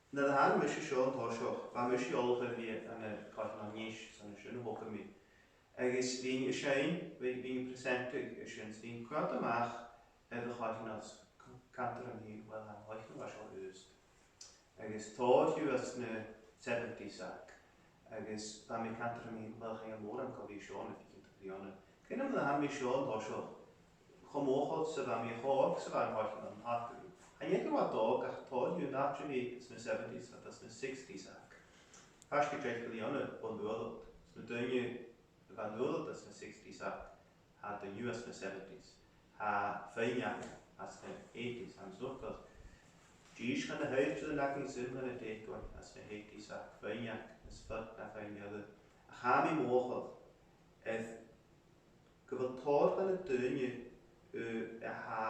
Nuair a thàinig mise seo an toiseach, bha mise eòlach air a bhith ann an coitcheann a-nis, 's ann an sin a thogadh mi. Agus bhithinn a' seinn, bhithinn, bhithinn a' presenteadh an sin, 's bhithinn a' coimhead a-mach air a' choitcheann 's c-, cantainn rium fhìn, uill, tha an coitcheann a bha seo aosta. Agus tòrr dhiubh às na seventies aca. Agus bha mi a' cantainn rium fhìn, uill, chan eil mòran gu bhith seo na fichead bliadhna. Cuimhne agam nuair a thàinig mi seo an toiseach, cho mothachail 's a bha mi, cho òg 's a bha an coitcheann an taca rium. Chan eil fhios gu robh mi òg, ach tòrr dhiubh, an àite a bhith anns na seventies, tha iad anns na sixties aca. Faisg air deich bliadhna bhon uair ud. 'S na daoine a bha an uair ud anns na sixties aca, tha iad an-diugh anns na seventies. Tha feadhainn aca anns na eighties, tha mi a' smaoineachadh. Dithis dha na h-aoisean againn, 's iomadh duine anns na eighties aca, feadhainn aca nas fheàrr na feadhainn eile. Ach tha mi mothachail air gu bheil tòrr dha na daoine, eh, a tha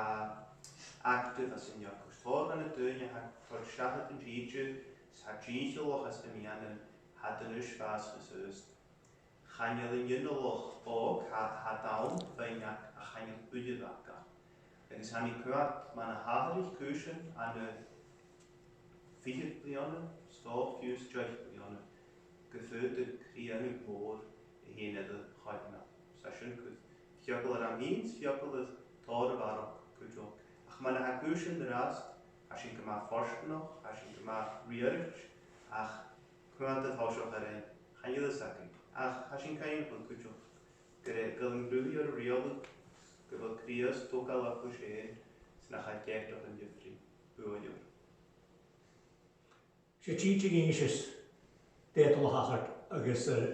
active anns an eaglais, tòrr dha na daoine a tha a' toirt seachad an tìde, 's tha dìcheallach anns na meadhanan, tha iad a-nis fàs nas aosta. Chan eil an ginealach òg, tha, tha iad ann, feadhainn aca, ach chan eil uiread aca. Agus tha mi a' coimhead mar a thàinig cùisean ann an fichead bliadhna, 's dòcha fiù 's deich bliadhna, gum faodadh crìonadh mòr a thighinn air a' choimhearsnachd. 'S tha sin a' cur eagal orm fhìn, 's eagal air tòrr a bharrachd cuideachd. Ach mar a tha cùisean an-dràsta, tha sinn gu math fortanach, tha sinn gu math riaraichte, ach cuimhneachadh an toiseach air an, Chan eil fhios againn, ach tha sinn a' cuimhneachadh cuideachd gur e gu bheil an Cruthaighear a' riaghladh, gu bheil Crìosd a' togail a' chùis fhèin, 's nach fhaigh ceartachadh an diofraidh uaithe. 'S e tìde gu innse dè tha a' tachairt agus, eh,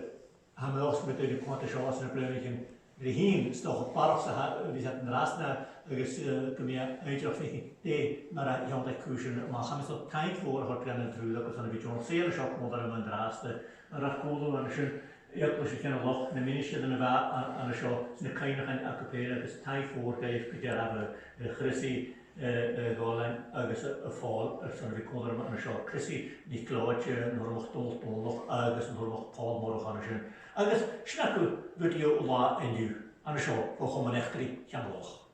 tha mi an dòchas gum bi daoine a' coimhead air seo anns na bliadhnaichean ri thighinn, 's dòcha barrachd 's a tha, a bhios iad an-dràsta agus, eh, gum bi e inntinneach fhaicinn dè mar a thionndadh cùisean a-mach. Tha mi airson taing mhòr a thoirt dhan an triùir agaibh airson a bhith a' dèanamh saoghal seo còmhla rium an-dràsta, an rathad còmhla rium an sin, Eaglais a' Cheann a' Loch, na ministearan a bha a-, an seo, 's na cuimhneachain aca fhèin agus taing mhòr dhuibh gu dearbh, eh, Chrissy, eh, eh, Dhòmhnaill agus, eh, eh, Pòl airson a bhith còmhla rium an seo, Chrissy NicLeòid, eh, an t-Urramach Dòmhnall Dòmhnallach agus an t-Urramach Pòl Murchan an sin. Agus sin agaibh video latha an-diugh an seo bho Chomann Eachdraidh Cheann a' Loch.